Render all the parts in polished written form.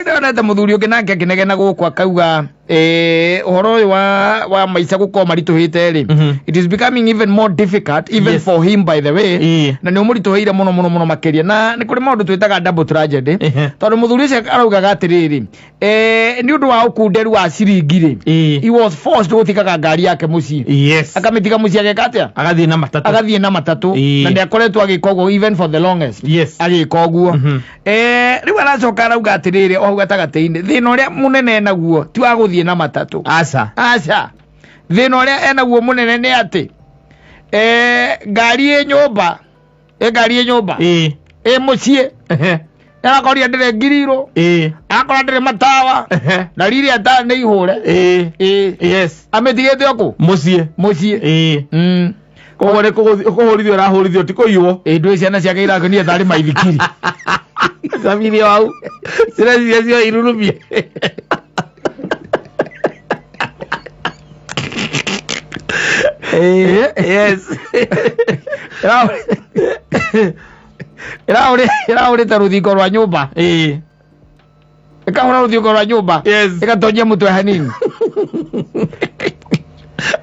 Ndĩronete mũthuri ũngĩ nake akĩnegena gũkũ akauga ũhoro ũyũ wa maica gũkorwo maritũhĩte rĩ, it is becoming even more difficult even for him, by the way, na nĩ ũmũritũhĩire mũno mũno mũno makĩria, na nĩ kũrĩ maũndũ twĩtaga double tragedy, tondũ mũthuri ũcio araugaga atĩrĩrĩ, nĩ ũndũ wa ũkunderu wa ciringi rĩ, he was forced gũtigaga ngari yake mũciĩ, akamĩtiga mũciĩ, ageka atĩa? Agathiĩ na matatũ. Agathiĩ na matatũ. Na nĩ akoretwo agĩka ũguo even for the longest, agĩka ũguo. Rĩu aracoka arauga atĩrĩrĩ, o hau gatagatĩ-inĩ, thĩna ũrĩa mũnene enaguo ti wa gũthiĩ na matatũ. Aca. Aca, thĩna ũrĩa enaguo mũnene nĩ atĩ ngari ĩ nyũmba, ĩ ngari ĩ nyũmba, ĩ mũciĩ, arakoria ndĩrĩ ngirirwo, akora ndĩrĩ matawa, na riri ata nĩ ihũre. Ĩ amĩtigĩte o kũ? Mũciĩ. Mũciĩ. Koguo nĩ kũhũrithio arahũrithio, ti kũiywo. Ĩ ndũĩ ciana ciake irakenia tarĩ maithikiri. Cabithio hau cireciria cio irurumie. Yes. Ĩrahũrĩte rũthingo rwa nyũmba, ĩkahũra rũthingo rwa nyũmba, ĩgatonyia mũtwe hanini.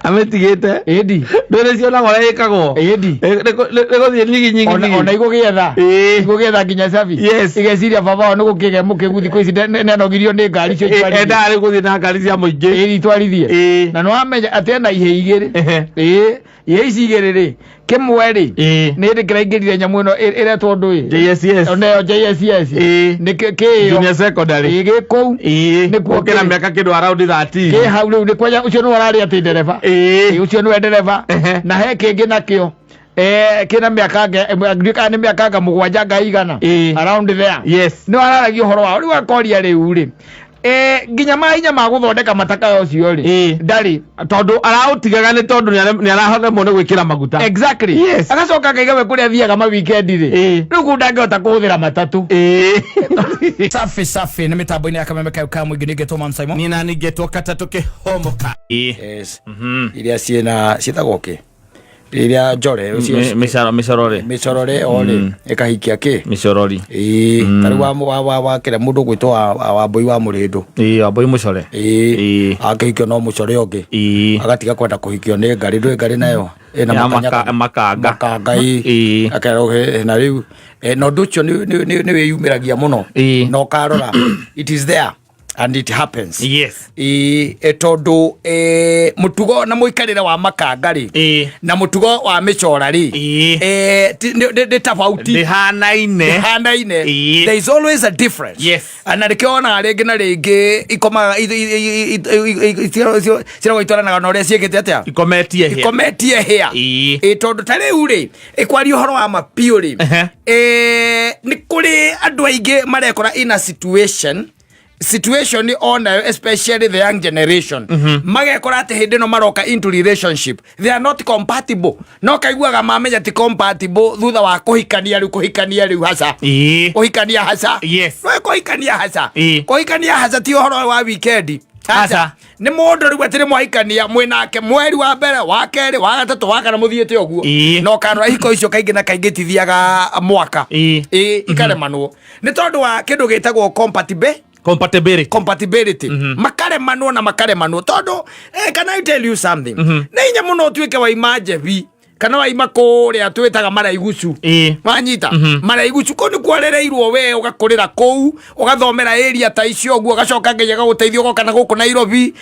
Amĩtigĩte. Ĩndi. Ndũrĩ cionaga ũrĩa ĩkagwo. Ĩndi. Nĩ gũthiĩ nyigi nyigi. Ona igũgĩetha, igũgĩetha nginya cabi. Igeciria baba wao nĩ gũkĩgĩa mũkĩgu thikũ ici nĩanogirio nĩ ngari icio itwarithie. Endaga rĩu gũthiĩ na ngari cia mũingĩ. Ĩĩ, itwarithie. Na nĩ wamenya atĩ ena ihĩ igĩrĩ. Ĩĩ, ihĩ ici igĩrĩ rĩ, kĩmwe rĩ, nĩ hĩndĩ kĩraingĩrire nyamũ ĩno ĩretwo ndũĩ. JSS. Onayo JSS. Nĩ kĩyo. Junior secondary. Ĩĩ, gĩ kũu. Nĩkuo. Kĩna kĩrĩ. mĩaka kĩndũ around 13. Kĩ hau rĩu nĩ kwenya ũcio nĩwe ũrarĩ atĩ ndereba. Ĩĩ, ũcio nĩwe ndereba. Na he kĩngĩ nakĩo kĩna mĩaka ndiũĩ kana nĩ mĩaka anga 7 anga 100, around there. Nĩ araragia ũhoro wao rĩu, akoria rĩu rĩ, nginya mahinya ma gũthondeka mataka ũcio rĩ, ndarĩ. Tondũ araũtigaga nĩ tondũ nĩ arahothamwo nĩ gwĩkĩra maguta. Exactly. Agacoka akaiga we kũrĩa athiaga ma weekend rĩ, rĩu kũu ndangĩhota kũhũthĩra matatũ. Safi safi, nĩ mĩtambo-inĩ ya Kameme kayo ka mũingĩ, nĩngetwo Man Simon. Nina ningĩtwo katatũ kĩhomoka. Yes. Iria ciĩna ciĩtagwo kĩ, iria njore Mĩcorore. Mĩcorore o rĩ, ĩkahikia kĩ? Mĩcorori. Ĩĩ, ta rĩu wa kĩrĩa mũndũ ũgwĩtwo wa Wambũi wa Mũrĩndũ. Ĩĩ, Wambũi mũcore. Ĩĩ. Akĩhikio no mũcore ũngĩ, agatiga kwenda kũhikio nĩ ngarĩ. Ndũĩ ngarĩ nayo ĩna Ya makanga. Makanga. Makanga, ĩĩ. Akerwo na rĩu na ũndũ ũcio nĩ wĩyumĩragia mũno, na ũkarora it is there and it happens. Ĩĩ, tondũ mũtugo na mũikarĩre wa makanga rĩ, na mũtugo wa mĩcora rĩ, nĩ tofauti. Ndĩhanaine. Ndĩhanaine. There is always a difference. Na nĩkĩo wonaga rĩngĩ na rĩngĩ ikomaga ciragwo itwaranaga na ũrĩa ciĩkĩte atĩa? Ikometie hĩa. Ikometie hĩa. Ĩ tondũ ta rĩu rĩ, ĩkwaria ũhoro wa mapiũ rĩ, nĩ kũrĩ andũ aingĩ marekora in a situation onayo, especially the young generation, magekora atĩ hĩndĩ ĩno maroka into relationship they are not compatible, no kaiguaga mamenya ti compatible thutha wa kũhikania rĩu, kũhikania rĩu haca. Kũhikania haca. No kũhikania haca. Kũhikania haca ti ũhoro wa weekend. Aca. Nĩ mũndũ rĩu atĩ nĩ mwahikania, mwĩ nake mweri wa mbere, wa kerĩ, wa gatatũ, wa kana, mũthiĩte ũguo. Na ũkarora ihiko icio kaingĩ na kaingĩ itithiaga mwaka. Ĩĩ, ikaremanwo nĩ tondũ wa kĩndũ gĩtagwo compatible Compatibility. Compatibility. Makaremanwo na makaremanwo tondũ can I tell you something? Nĩ hinya mũno ũtuĩke waima njebi kana waima kũrĩa twĩtaga maraigucu. Wanyita maraigucu kũu nĩ kwarereirwo we, ũgakũrĩra kũu, ũgathomera area ta icio ũguo, ũgacoka Ngai agagũteithia ũgoka na gũkũ Nairobi,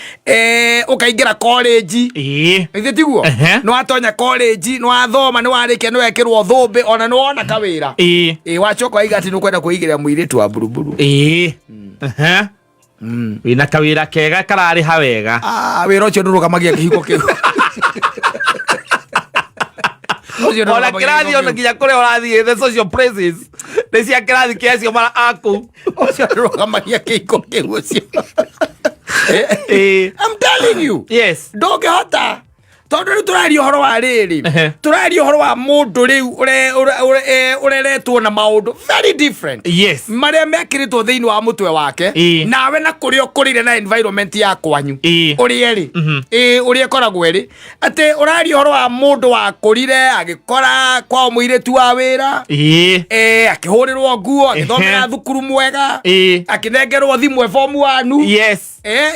ũkaingĩra college. Githĩ tiguo? Nĩ watonya college, nĩ wathoma, nĩ warĩkia, nĩ wekĩrwo thũmbĩ, ona nĩ wona kawĩra. Ĩĩ, wacoka waiga atĩ nĩ ũkwenda kwĩigĩra mũirĩtu wa buruburu. Ĩĩ. Wĩna kawĩra kega kararĩha wega. Ah, wĩra ũcio ndũrũgamagia kĩhiko kĩu. Ũcio ona ndũrũgamagia kĩrathi kĩhiko ona kĩu. Nginya kũrĩa ũrathiĩ, the social places nĩ cia kĩrathi kĩa acio mara aku. Ũcio ndũrũgamagia kĩhiko kĩu ũcio. I'm telling you. Ndũngĩhota. Tondũ rĩu tũraria ũhoro wa rĩrĩ, tũraria ũhoro wa mũndũ rĩu ũreretwo na maũndũ very different marĩa mekĩrĩtwo thĩinĩ wa mũtwe wake, nawe na kũrĩa ũkũrĩire na environment ya kwanyu, ũrĩa ĩrĩ. Ĩĩ, ũrĩa ĩkoragwo ĩrĩ atĩ ũraria ũhoro wa mũndũ wakũrire agĩkora kwao mũirĩtu wa wĩra, akĩhũrĩrwo nguo, agĩthomera thukuru mwega, akĩnengerwo thimũ e form one,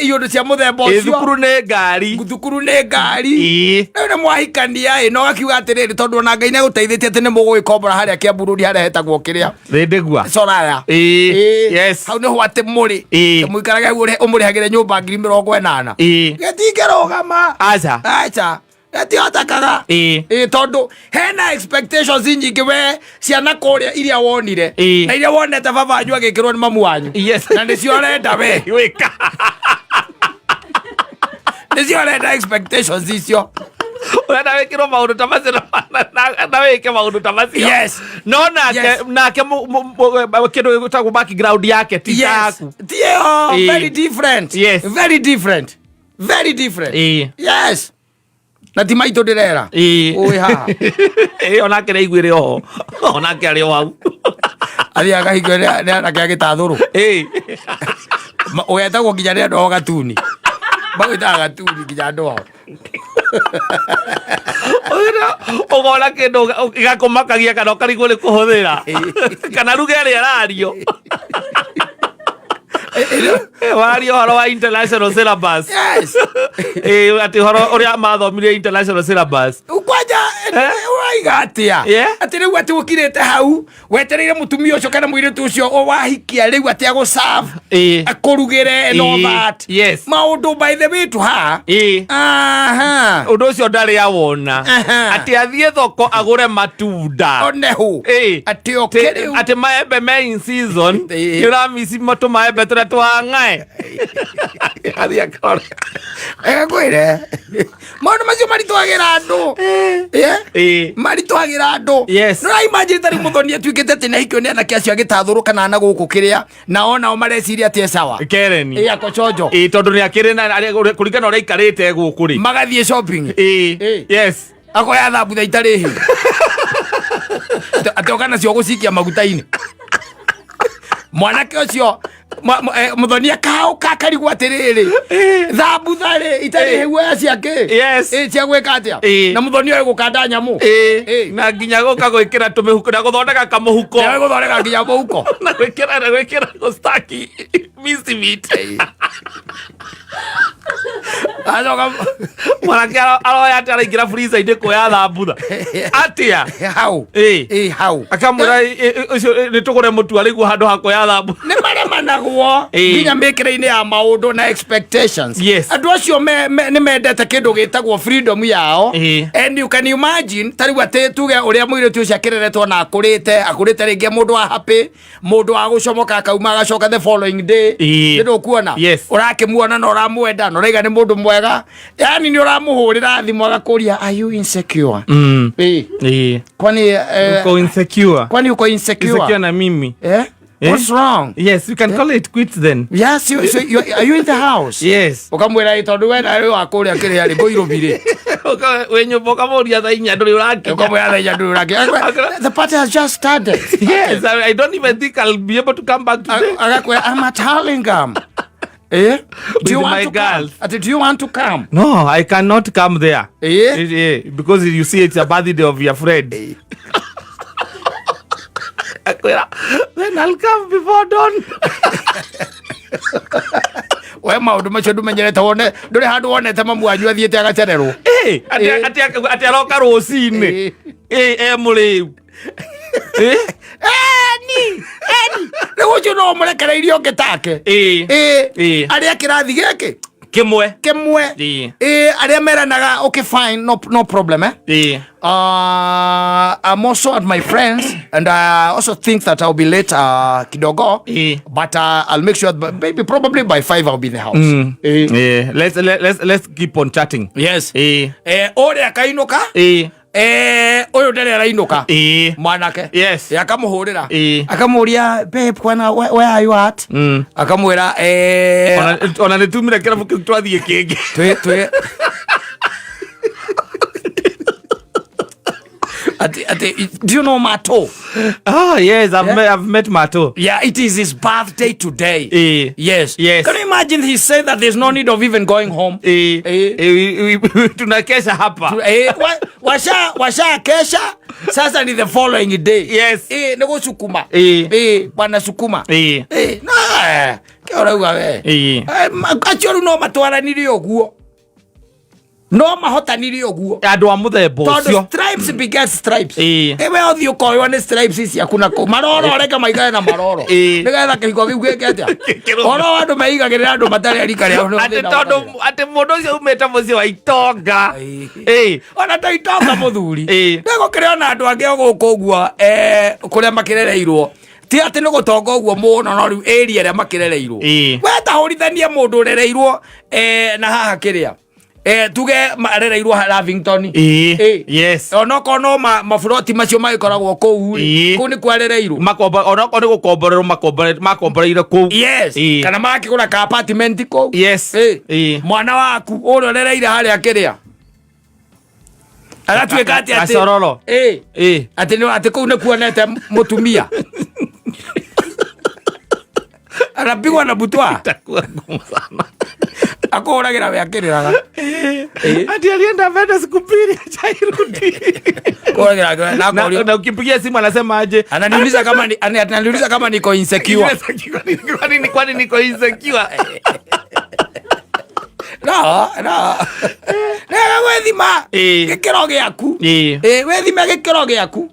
iũndũ cia mũthemba ũcio. Thukuru nĩ ngari. Thukuru nĩ ngari. Rĩu nĩ mwahikania ĩ, na ũgakiuga atĩrĩrĩ, tondũ ona Ngai nĩ agũteithĩtie atĩ nĩ mũgũgĩkombora harĩa Kiambu Road harĩa hetagwo kĩrĩa Rĩndĩgua. Soraya. Yes. Hau nĩho atĩ mũrĩ, mũikarage hau, ũmũrĩhagĩre nyũmba 80,000. Gĩtingĩrũgama. Aca. Aca, gĩtihotekaga. Ĩ, tondũ hena expectations nyingĩ we ciana kũrĩa iria wonire na iria wonete baba wanyu agĩkĩrwo nĩ mamu wanyu, na nĩcio ũrenda we. Wĩka. Nĩcio ũrenda, expectations icio. Ũrenda wĩkĩrwo maũndũ ta macio na wĩke maũndũ ta macio. No nake nake kĩndũ gĩtagwo background yake ti taku. Ti ĩyo. Very different. Very different, very different. Yes, na ti maitũ ndĩrera ũĩ haha. Ĩ, onake nĩ aiguĩre oho, onake arĩ o hau. Athiaga akahingwo nĩ anake a gĩtathũrũ. Ũgetagwo nginya nĩ andũ ao gatuni, magwĩtaga gatuni nginya andũ ao. Ũgona kĩndũ gĩgakũmakagia kana ũkarigwo nĩ kũhũthĩra kana ruga ĩrĩa ĩrario. Waria ũhoro wa international syllabus. Atĩ ũhoro ũrĩa mathomire international syllabus. Kwanja ũraiga atĩa? Atĩ rĩu atĩ ũkirĩte hau wetereire mũtumia ũcio kana mũirĩtu ũcio o wahikia rĩu atĩ agũserve, akũrugĩre and all that. Maũndũ, by the way, to her. Aha. Ũndũ ũcio ndarĩ awona. Atĩ athiĩ thoko agũre matunda. Onehu. Atĩ oke rĩu. Atĩ maembe me in season. Nĩ ũramici tũmaembe tũrĩa twang'ae, athiĩ akore. Ĩgakwĩre maũndũ macio maritũhagĩra andũ. Maritũhagĩra andũ. Nĩũraimagine ta rĩu mũthoni atuĩkĩte atĩ nĩahikio nĩ anake acio agĩtathũrũ kana na gũkũ kĩrĩa, na onao mareciria atĩ e sawa. Kereni. Ĩ, akoconjo. Ĩ, tondũ nĩ akĩrĩ na kũringana ũrĩa aikarĩte gũkũ rĩ. Magathiĩ shopping. Akoya thambutha itarĩ hĩu, atĩ oka nacio gũcikia maguta-inĩ. Mwanake ũcio mũthoni akaũka akarigwo atĩrĩrĩ, thambutha rĩ itarĩ hĩu oya ciake. Ĩ, cia gwĩka atĩa? Na mũthoni oĩ gũkanda nyamũ. Na nginya gũka gwĩkĩra tũmĩhuko na gũthondeka kamũhuko. Nĩoĩ gũthondeka nginya mũhuko. Na gwĩkĩra gũstaki mincemeat. Acoka mwanake aroya atĩ araingĩra freezer-inĩ kuoya thambutha atĩa? Hau. Ĩ, hau. Akamwĩra, "Ĩ, ũcio nĩ tũgũre mũtu arĩguo handũ ha kuoya thambutha." Nĩ maremanagwo nginya mĩkĩre-inĩ ya maũndũ na expectations. Andũ acio nĩ mendete kĩndũ gĩtagwo freedom yao. And you can imagine ta rĩu atĩ tuge ũrĩa mũirĩtu ũcio akĩreretwo na akũrĩte rĩngĩ mũndũ wa happy, mũndũ wa gũcomoka akauma agacoka the following day. Nĩ ndũkuona? Yes. Ũrakĩmuona na ũramwenda na ũraiga nĩ mũndũ mwega, yani nĩ ũramũhũrĩra thimũ agakũria, "Are you insecure?" Kwani Uko insecure? Kwani uko insecure? Insecure na mimi? Eh? Eh? What's wrong? Yes, you can call it quits then. Yes, so are you in the house? Yes. Ukamwĩra, "Ĩ, tondũ we nawe wa kũrĩa kĩrĩa rĩ Ngũirũbi rĩ." Wĩ nyũmba ũkamũria thaa 4 ndũrĩ ũrakinya. Ukamwĩra thaa 4 ndũrĩ ũrakinya. "The party has just started." Yes, I don't even think I'll be able to come back today. Agakwĩra, "I'm at Hurlingham." Eh? Do you With want my to come? girls. Ati, "Do you want to come?" No, I cannot come there. Eh? Because you see it's a birthday of your friend. Akwĩra, "Then I'll come before dawn." We maũndũ macio ndũmenyerete, wone ndũrĩ handũ wonete mamu wanyu athiĩte agacererwo. Atĩ aroka rũcinĩ. E mũrĩu. Eni eni rĩu ũcio no ũmũrekereirie ũngĩ take. Arĩa kĩrathi gĩkĩ Kĩmwe. Kĩmwe. Arĩa meranaga, "Okay, fine, no, no problem, eh? I'm also at my friends and I also think that I'll be late kidogo, but I'll make sure that maybe probably by 5 I'll be in the house." Let's keep on chatting. Yes. Ũrĩa akainũka. Ũyũ ndarĩ arainũka. Mwanake. Akamũhũrĩra. Akamũria, "Babe, kwana where are you at?" Akamwĩra, Ona nĩ tumire kĩrabu kĩu twathiĩ kĩngĩ. Twĩ Ati do you know Mato? Oh yes, I've met Mato. Yeah, it is his birthday today. Yes. Yes. Can you imagine he said that there's no need of even going home? Tunakesha hapa. Washa kesha sasa ni the following day. Yes. Ni gusukuma. Wanasukuma. Na kĩo we. Acio rĩu no matwaranire ũguo. No mahotanire ũguo. Andũ a mũthemba Tondũ ũcio. stripes beget stripes. Ĩĩ. We ũthiĩ ũkoywo nĩ stripes ciaku na kũu. Maroro reke maikare na maroro. Nĩgetha kĩhiko kĩu gĩke atĩa? Kĩrũme. Ũhoro wa andũ meigagĩrĩra andũ matarĩ a rika rĩao nĩ Atĩ thĩna tondũ ũtarĩ. atĩ mũndũ ũcio umĩte mũciĩ wa itonga. Ona ta itonga mũthuri. Ĩĩ. Nĩgũkĩrĩ ona andũ angĩ o gũkũ ũguo kũrĩa makĩrereirwo. Ti atĩ nĩ gũtonga ũguo mũno no rĩu area ĩrĩa makĩrereirwo. Ĩĩ. We tahũrithanie mũndũ ũrereirwo na haha kĩrĩa. Tuge arereirwo Lavington. Yes. Onokorwo no maburoti macio magĩkoragwo kũu rĩ, Ĩĩ. kũu nĩkuo arereirwo. Makomba onokorwo nĩ gũkomborerwo makomboreire kũu. Yes. Ĩĩ. Kana magakĩgũra ka apartment kũu. Yes. Ĩĩ. Ĩĩ. Mwana waku ũrĩa ũrereire harĩa kĩrĩa. Agatuĩka atĩ Gacororo. Ĩĩ. Ĩĩ. Atĩ nĩ atĩ kũu nĩkuonete mũtumia. Anapigwa na butwa. Itakuwa ngumu sana. Akũhũragĩra we akĩrĩraga. Ati alienda Venice siku mbili hajairudi. Kũhũragĩra na akorio. Na ukipigia simu anasema aje? Ananiuliza kama ni ananiuliza kama niko insecure. Kwani niko insecure? No, no. Nega wethima gĩkĩro gĩaku. Wethime gĩkĩro gĩaku.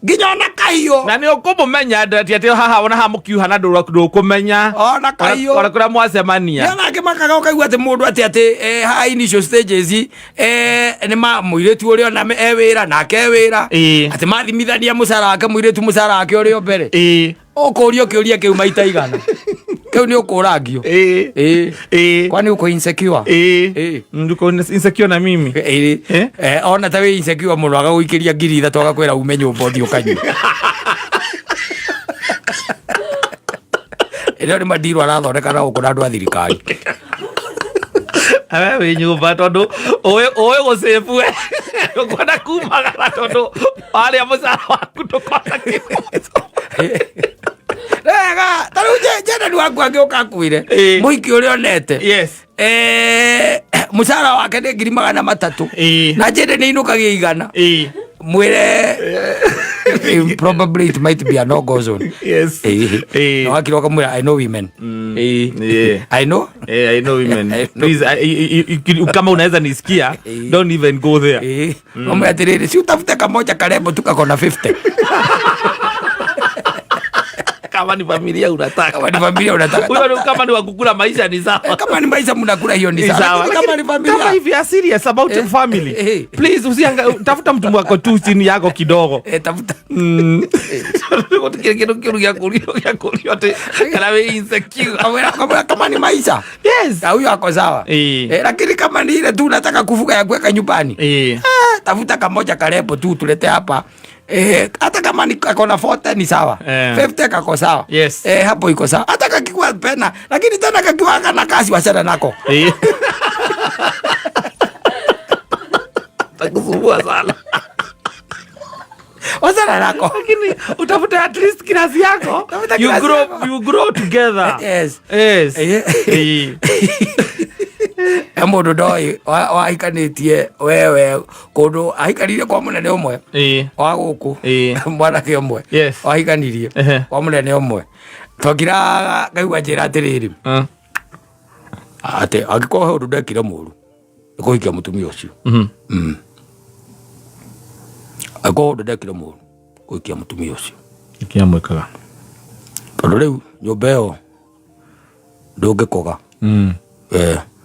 Nginya ona kahiũ. Na nĩ ũkũmũmenya ati atĩ haha ona haha mũkiuhana ndũkũmenya. Ona kahiũ. Ona kũrĩa mwacemania. Nĩ ona ngĩmakaga ũkaigua atĩ mũndũ atĩ haha initial stages nĩ ma mũirĩtu ũrĩa ona e wĩra nake e wĩra. Atĩ mathimithania mũcara wake mũirĩtu mũcara wake ũrĩa o mbere. Ũkũrio kĩũria kĩu maita igana. Kĩu nĩ ũkũrangio. Kwani uko insecure? Niko insecure na mimi. Ona ta wĩ insecure mũno agagũikĩria 3,000 agakwĩra ume nyũmba ũthiĩ ũkanyue. Ĩno nĩ mandirũ arathondeka na gũkũ na andũ a thirikari. Awe wĩ nyũmba tondũ ũĩ gũcĩbu we. Ũkwenda kumagara tondũ warĩa mũcara waku ndũkona kĩmoco. Wega, ta rĩu Jenani waku angĩũka akwĩre mũhiki ũrĩa onete. Yes. Mũcara wake nĩ 300,000. Na Jane nĩ inũkagia 100. Mwĩre probably it might be a no go zone. Yes. No akira ũkamwĩra I know women. I know. I know women. Please, kama unaweza nisikia, don't even go there. Ũmwĩre atĩrĩrĩ, si utafute kamoja karembo tu kako na 50. Kama ni familia unataka. Kama ni familia unataka. Huyo kama ni wakukula maisha ni sawa. Kama ni maisha mnakula hiyo ni sawa. Kama ni familia. Kama if you are serious about your family, please usianga tafuta mtu wako tu chini yako kidogo. Tafuta. Kitu kya kulio ati kana we insecure. Kama ni maisha. Yes. Huyo ako sawa. Lakini kama ni ile tu unataka kufuga ya kuweka nyumbani. Tafuta kamoja karembo tu tulete hapa. Hata kama ni kako na 40 ni sawa. 50 kako sawa. Yes. Hapo iko sawa. Hata kakikuwa pena, lakini tena kakiwa kana kazi wachana nako. Takusumbua sana. Wachana nako. Lakini utafute at least klasi yako. You grow together. Yes. Yes. Mũndũ ndoĩ wahikanĩtie wewe kũndũ ahikanire kwa mũnene ũmwe wa gũkũ mwanake ũmwe wahikanirie kwa mũnene ũmwe twakira ngaigua njĩra atĩrĩrĩ atĩ angĩkorwo he ũndũ ndekire mũru nĩ kũhikia mũtumia ũcio. Angĩkorwo ũndũ ndekire mũru kũhikia mũtumia ũcio. Nĩkĩ amwĩkaga? Tondũ rĩu nyũmba ĩyo ndũngĩkoga.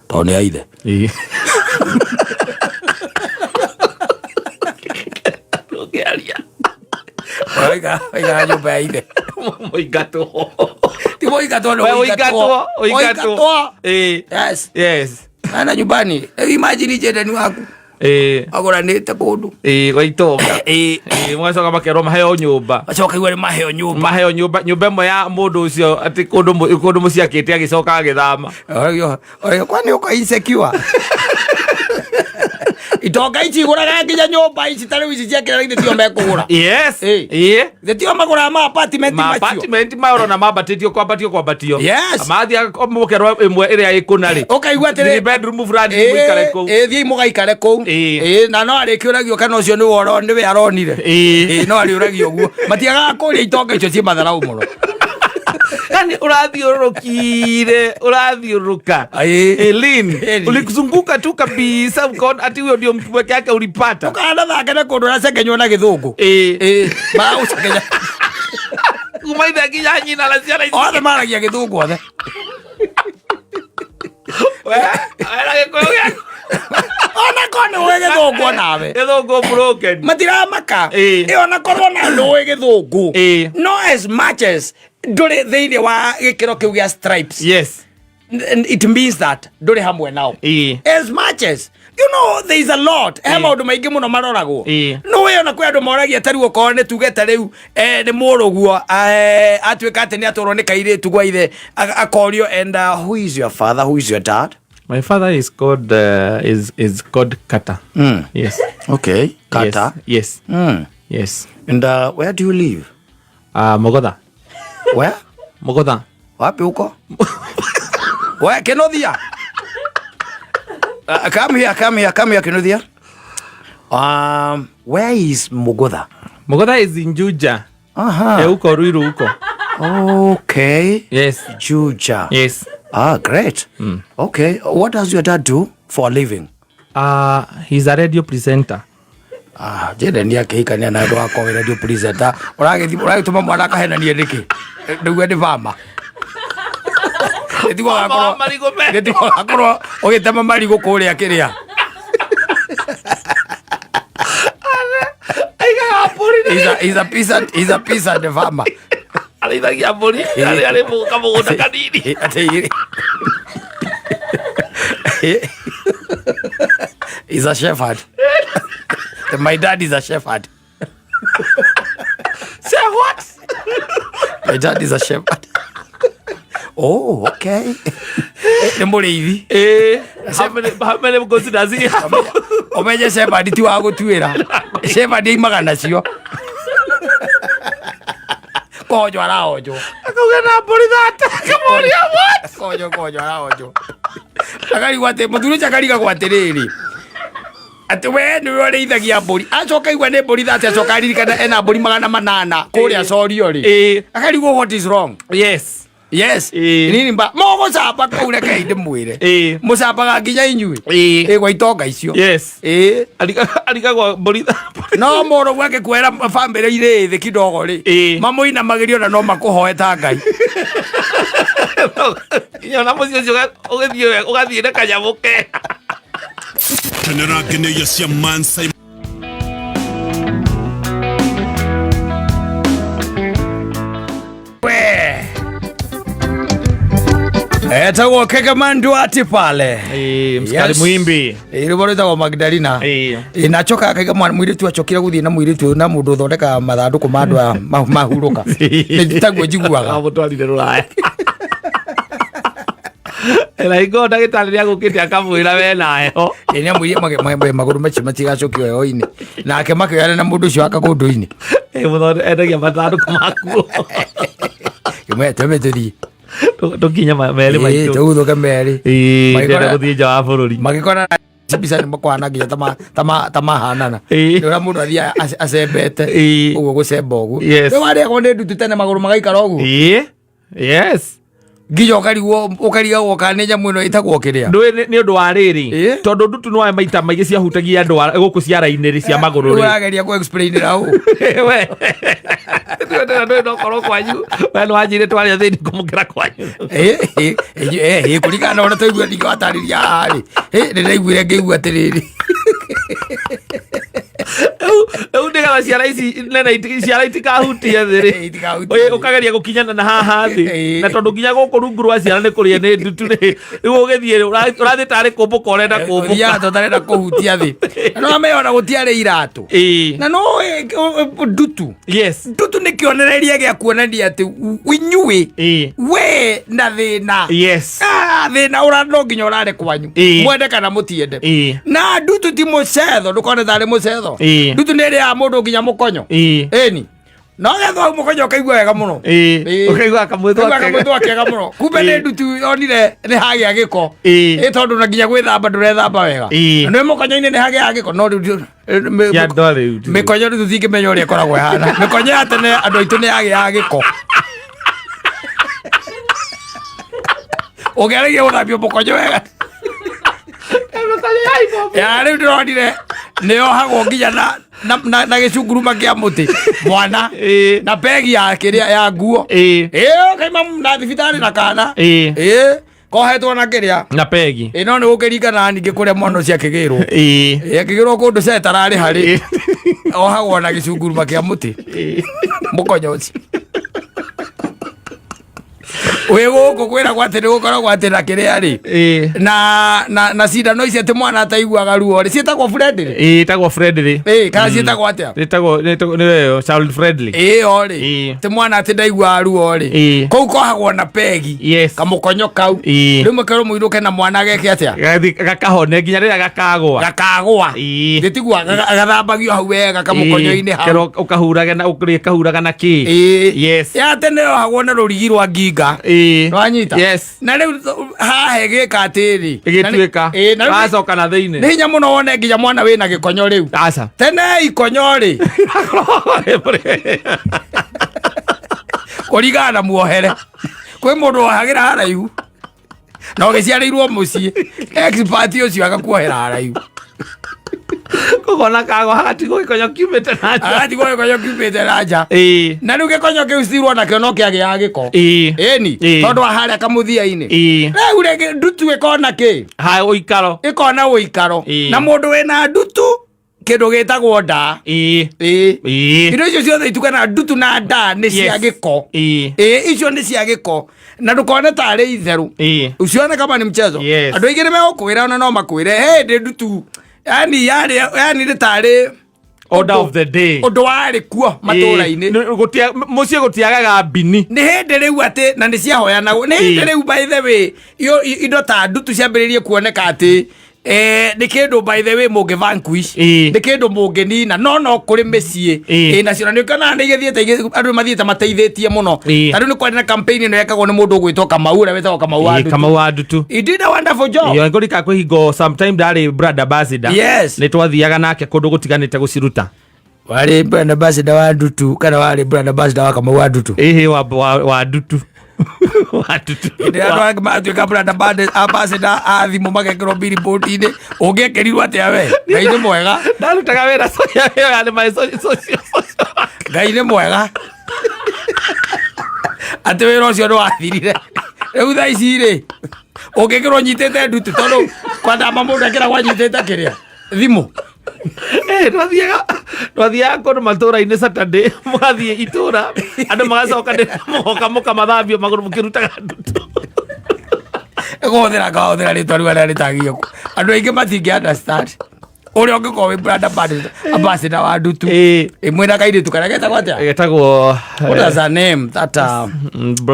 Tondũ nĩ ya ithe. Ndũngĩaria. Waikara nyũmba ya ithe. Mũingatwo. Ti mũingatwo nĩ ũingatwo. Ũingatwo. Yes. Yes. Ana nyumbani. Imagine Jane waku. Agũranĩte kũndũ. Gwa itonga. Magacoka makerwo maheo nyũmba. Macoka igua nĩ maheo nyũmba. Maheo nyũmba, nyũmba ĩmwe ya mũndũ ũcio atĩ kũndũ mũciĩ akĩte agĩcoka agĩthama. Kwani uko insecure? Itonga ici igũraga nginya nyũmba ici ta rĩu ici cia kĩrara githĩ tio mekũgũra. Yes. Ĩ. Ĩ. Githĩ tio magũraga ma apartment Ma macio. apartment maũrona mambatĩtio kwambatio kwambatio. Yes. Mathiĩ mũkerwo ĩmwe ĩrĩa ĩkũna rĩ. Ũkaigua atĩrĩ- Three bedroom flat mũikare kũu. Ĩ, thiĩi mũgaikare kũu. Ĩ. Ĩ, na no arĩkĩũragio kana ũcio nĩwe nĩwe aronire. Ĩ. Ĩ, no arĩũragio ũguo. Matiagaga kũria itonga icio ciĩ matharaũ mũno. Yani urathiũrũrũkire urathiũrũrũka. Ĩ. Elin, Ĩ. ulikuzunguka tu kabisa ukaona ati huyo ndio mtu peke yake ulipata. Ndũkanathake na kũndũ ũracekenywo na gĩthũngũ. Ĩ. Ĩ, maragũcekenya. Kuma ithe nginya nyina na ciana ici. Othe maragia gĩthũngũ othe. We, wena gĩkũyũ gĩaku. Ona korwo nĩ ũĩ gĩthũngũ onawe. Gĩthũngũ broken. Matiramaka. Ĩ. Ĩ, ona korwo na ndũĩ gĩthũngũ. Ĩ. No as much as ndũrĩ thĩinĩ wa gĩkĩro kĩu gĩa stripes. Yes. And it means that ndũrĩ hamwe nao. Ĩ. As much as you know there is a lot he maũndũ maingĩ mũno maroragwo. Ĩ. No we ona kwĩ andũ moragia ta rĩu okorwo nĩ tuge ta rĩu nĩ mũrũguo atuĩka atĩ nĩ atwarwo nĩ kairĩtu gwa ithe akorio and who is your father, who is your dad? My father is called is called Kata. Yes. Okay, Kata. Yes. Yes. Yes. And where do you live? Mogodha. Where? Mogodha. Wapi huko? We Kenothia. Come here, come here, come here Kenothia. Where is Mugodha? Mogodha is in Juja. Aha. Huko Ruiru huko. Okay. Yes. Juja. Yes. Ah, great. Okay. What does your dad do for a living? He's a radio presenter. Ah, jende ni akĩhikania na andũ akwa wĩ radio presenter. Ũragĩthiĩ ũragĩtũma mwana akahenanie nĩkĩ? Nĩguo nĩ bama. Nĩtiguo agakorwo Marigũ me. nĩtiguo agakorwo ũgĩtema marigũ kũrĩa kĩrĩa. Aigaga mbũri He's a, he's a peasant, he's a peasant farmer. Arĩithagia mbũri. Arĩ arĩ kamũgũnda kanini. Atĩ He's a shepherd. My dad is a shepherd. Say what? My dad is a shepherd. Oh, okay. Nĩ mũrĩithi. How many goats does he have? Ũmenye shepherd ti wa gũtuĩra. Shepherd aimaga nacio. Konjo araonjwo. Akauga na mbũri thata. Akamũria what? Konjo konjo araonjwo. Akarigwo atĩ mũthuri ũcio akarigagwo atĩrĩrĩ atĩ we nĩwe ũrĩithagia mbũri acoka igua nĩ mbũri thate acoka aririkana ena mbũri 800 kũrĩa corio rĩ Ĩ. akarigwo what is wrong. Yes. Yes. Ĩ. Nini mba mũgũcamba kũu rekei ndĩmwĩre. Ĩ. Mũcambaga nginya inyuĩ. Ĩ. Ĩ gwa itonga icio. Yes. Ĩ. Arigagwo mbũri No mũrũgu angĩkuoera bamĩrĩ irĩ thĩ kidogo rĩ Ĩ. mamũinamagĩrio na no makũhoe ta Ngai. Nginya ona mũciĩ ũcio ũgĩthiĩ ũgathiĩ na kanyamũ ke. Kenera ngeneia cia Mansai Etagwo Kegemandu ati pale. Ĩ, msikari Yes. muimbi. Ĩ, rwĩmbo rwĩtagwo Magdalena. Ĩ. Ĩ, na acoka akaiga mũirĩtu acokire gũthiĩ na mũirĩtu na mũndũ ũthondekaga mathandũkũ ma andũ aya mahurũka. Nĩ taguo njiguaga. Amũtwarire rũraya. Na hingo ndagĩtarĩ nĩagũkĩte akamwĩra we nayo. Ĩ, nĩamwĩrire magũrũ macio matigacokio heho-inĩ. Nake makĩoyana na mũndũ ũcio wa kagũndũ-inĩ. Ĩ, endagia mathandũkũ makuo. Kĩmwe twambe tũthiĩ. Tũkinye merĩ Ĩ, maitũ. tũguthũke merĩ. Ĩ, Magĩkora- ndĩrenda gũthiĩ nja wa bũrũri. Magĩkora mbica nĩ makwana nginya ta mahanana. Ĩ. Nĩ ũrĩa mũndũ athiaga acembete. Ĩ. Ũguo gũcemba ũguo. Yes. Nĩ warĩagwo nĩ ndutu tene magũrũ magaikara ũguo. Ĩ. Yes. Nginya ũkarigwo ũkarigagwo kana nĩ nyamũ ĩno ĩtagwo kĩrĩa. Ndũĩ nĩ ũndũ wa rĩrĩ Ĩ. tondũ ndutu nĩwae maita maingĩ ciahutagia andũ gũkũ ciara-inĩ rĩ cia magũrũ rĩ. Ũrageria kũ explain ra ũ. We. Ndũĩ no korwo kwanyu we nĩ wanjĩire twarĩa thĩni kũmũkĩra kwanyu. Ĩ, ĩ, ĩ, ĩ, kũringana na ũrĩa twaigua ningĩ watarĩria haha rĩ. Ĩ, nĩ ndaiguire ngĩigua atĩrĩrĩ. Rĩu Nĩgetha ciara ici nene ciara itikahutie thĩ rĩ. Itikahutie Ĩ, thĩ. ũkageria gũkinyana na haha thĩ. Ĩ. Na tondũ nginya gũkũ rungu rwa ciara nĩ kũrĩe nĩ ndutu rĩ. Rĩu ũgĩthiĩ ũrathiĩ tarĩ kũmbũka ũrenda kũmbũka. Ũthiaga ta ũtarenda kũhutia thĩ. Na no amenya gũtiarĩ iratũ. Ĩ. Na no ndutu. Yes. Ndutu nĩ kĩonereria gĩa kuonania atĩ inyuĩ Ĩ. we na thĩna. Yes. Ah, thĩna ũra no nginya ũrare kwanyu. Ĩ. Mwende kana mũtiende. Ĩ. Na ndutu ti mũcetho, ndũkone tarĩ mũcetho. Ĩ. Ndutu nĩ ĩrĩaga mũndũ nginya mũkonyo. Ĩ. Ĩni. No gethwo hau mũkonyo ũkaigua wega mũno. Ĩ. Ĩ. Ũkaigua kamwĩthwa Kaigua kamwĩthwa kega mũno. Kumbe nĩ Ĩ. ndutu onire nĩ hagĩa gĩko. Ĩ. Ĩ tondũ na nginya gwĩthamba ndũrethamba wega. Ĩ. Na nĩ mũkonyo-inĩ nĩ hagĩaga gĩko no rĩu Ya ndwarĩ rĩu. mĩkonyo rĩu tũtingĩmenya ũrĩa ĩkoragwo ĩhana. Mĩkonyo ya tene andũ aitũ nĩ yagĩaga gĩko. Ũngĩaragia gũthambio mũkonyo wega. Ya rĩu ndĩronire nĩ yohagwo nginya na gĩcunguruma kĩa mũtĩ mwana Ĩ. na begi ya kĩrĩa ya nguo. Ĩ. Ĩ kaima na thibitarĩ na kana. Ĩ. Ĩ kohetwo na kĩrĩa. Na pegi. Ĩ no nĩ gũkĩringana ningĩ kũrĩa mwana ũcio akĩgĩrwo. Ĩ. Ĩ akĩgĩrwo kũndũ cetararĩ harĩ. Ohagwo na gĩcunguruma kĩa mũtĩ. Mũkonyo ũcio. Wĩ gũkũ kwĩragwo atĩ nĩ gũkoragwo atĩ na kĩrĩa rĩ. Ĩ. Na cindano ici atĩ mwana ataiguaga ruo rĩ ciĩtagwo friendly. Ĩ, ĩtagwo friendly. Ĩ kana ciĩtagwo atĩa? Ĩtagwo nĩyo child friendly. Ĩyo rĩ. Ĩ. Atĩ mwana atĩ ndaiguaga ruo rĩ. Ĩ. Kũu kohagwo na pegi. Yes. Kamũkonyo kau. Ĩ. Rĩu mũkerwo mũinũke na mwana ageke atĩa? Gathi gakahone nginya rĩrĩa gakagwa. Gakagwa. Ĩ. Gĩtigua gathambagio hau wega kamũkonyo-inĩ hau. Kerwo ũkahuraga na ũkahuraga na kĩ. Ĩ. Yes. Ya tene yohagwo na rũrigi rwa nginga. Ĩ. Nĩwanyita? Yes. Na rĩu haha ĩgĩka atĩrĩ. Ĩgĩtuĩka. Ĩ, na rĩu Wacoka na thĩinĩ. nĩ hinya mũno wone nginya mwana wĩna gĩkonyo rĩu. Aca. Tene ikonyo rĩ kũringana na muohere. Kwĩ mũndũ wohagĩra haraihu. Na ũgĩciarĩirwo mũciĩ. Expert ũcio agakuohera haraihu. Kũgona kagwa hagatigwo gĩkonyo kiumĩte na nja. Agatigwo gĩkonyo kiumĩte na nja. Ĩ. Na rĩu gĩkonyo kĩu cirwo nakĩo no kĩagĩaga gĩko. Ĩ. Ĩni. Ĩ. Tondũ wa harĩa kamũthia-inĩ. Ĩ. Rĩu rĩngĩ ndutu ĩkona kĩ? Ha ũikaro. Ĩkona ũikaro. Ĩ. Na mũndũ wĩna ndutu kĩndũ gĩtagwo nda. Ĩ. Ĩ. Ĩ. Indo icio ciothe itukanaga ndutu na nda nĩ cia Yes. gĩko. Ĩ. Ĩ icio nĩ cia gĩko. Na ndũkone tarĩ itherũ. Ĩ. Usione kama ni mchezo. Yes. Andũ aingĩ nĩ megũkwĩra ona no makwĩre hey, ndĩ ndutu. Yani yarĩ yani nĩ tarĩ Order of the day. ũndũ warĩ kuo matũũra-inĩ. Mũciĩ gũtiagaga mbini. Nĩ hĩndĩ rĩu atĩ na nĩ ciahoyanagwo. Nĩ hĩndĩ Ĩ. rĩu by the way indo ta ndutu ciambĩrĩirie kuoneka atĩ nĩ kĩndũ by the way mũngĩ vanquish. Ĩ. Nĩ kĩndũ mũngĩnina no no kũrĩ mĩciĩ Ĩ. ĩnacio na nĩ ũkĩonaga nĩ igĩthiĩte andũ mathiĩte mateithĩtie mũno. Ĩ. Ta rĩu nĩ kwarĩ na campaign ĩno yekagwo nĩ mũndũ ũgwĩtwo Kamau ũrĩa wĩtagwo Kamau wa Ĩ, Ndutu. Kamau wa Ndutu. He did a wonderful job. Ĩyo ngũrika kwĩ hingo sometime ndarĩ brand ambassador. Yes. Nĩ twathiaga nake kũndũ gũtiganĩte gũciruta. Warĩ brand ambassador wa Ndutu kana warĩ brand ambassador wa Kamau wa Ndutu? Ĩhĩ wa Ndutu. Wa Ndutu. Hĩndĩ ĩrĩa andũ angĩ matuĩka brand ambassador a thimũ magekĩrwo billboard-inĩ, ũngĩekĩrirwo atĩa we? Ngai nĩ mwega. Ndarutaga wĩra social, yarĩ my social, social. Ngai nĩ mwega. Atĩ wĩra ũcio nĩ wathirire. Rĩu thaa ici rĩ, ũngĩkĩrwo nyitĩte ndutu tondũ kwandamba mũndũ ekĩragwo anyitĩte kĩrĩa? Thimũ. Twathiaga kũndũ matũũra-inĩ Saturday, mũgathiĩ itũũra, andũ magacoka nĩ mũgoka mũkamathambia magũrũ mũkĩrutaga ndutu. Kũhũthĩra ngahũthĩra rĩtwa rĩu arĩa rĩtagio. Andũ aingĩ matingĩ understand. Ũrĩa ũngĩkorwo wĩ brand ambassador wa ndutu. Ĩ. Ĩ, mwĩna kairĩtu karĩa getagwo atĩa? Getagwo, What is her name? That,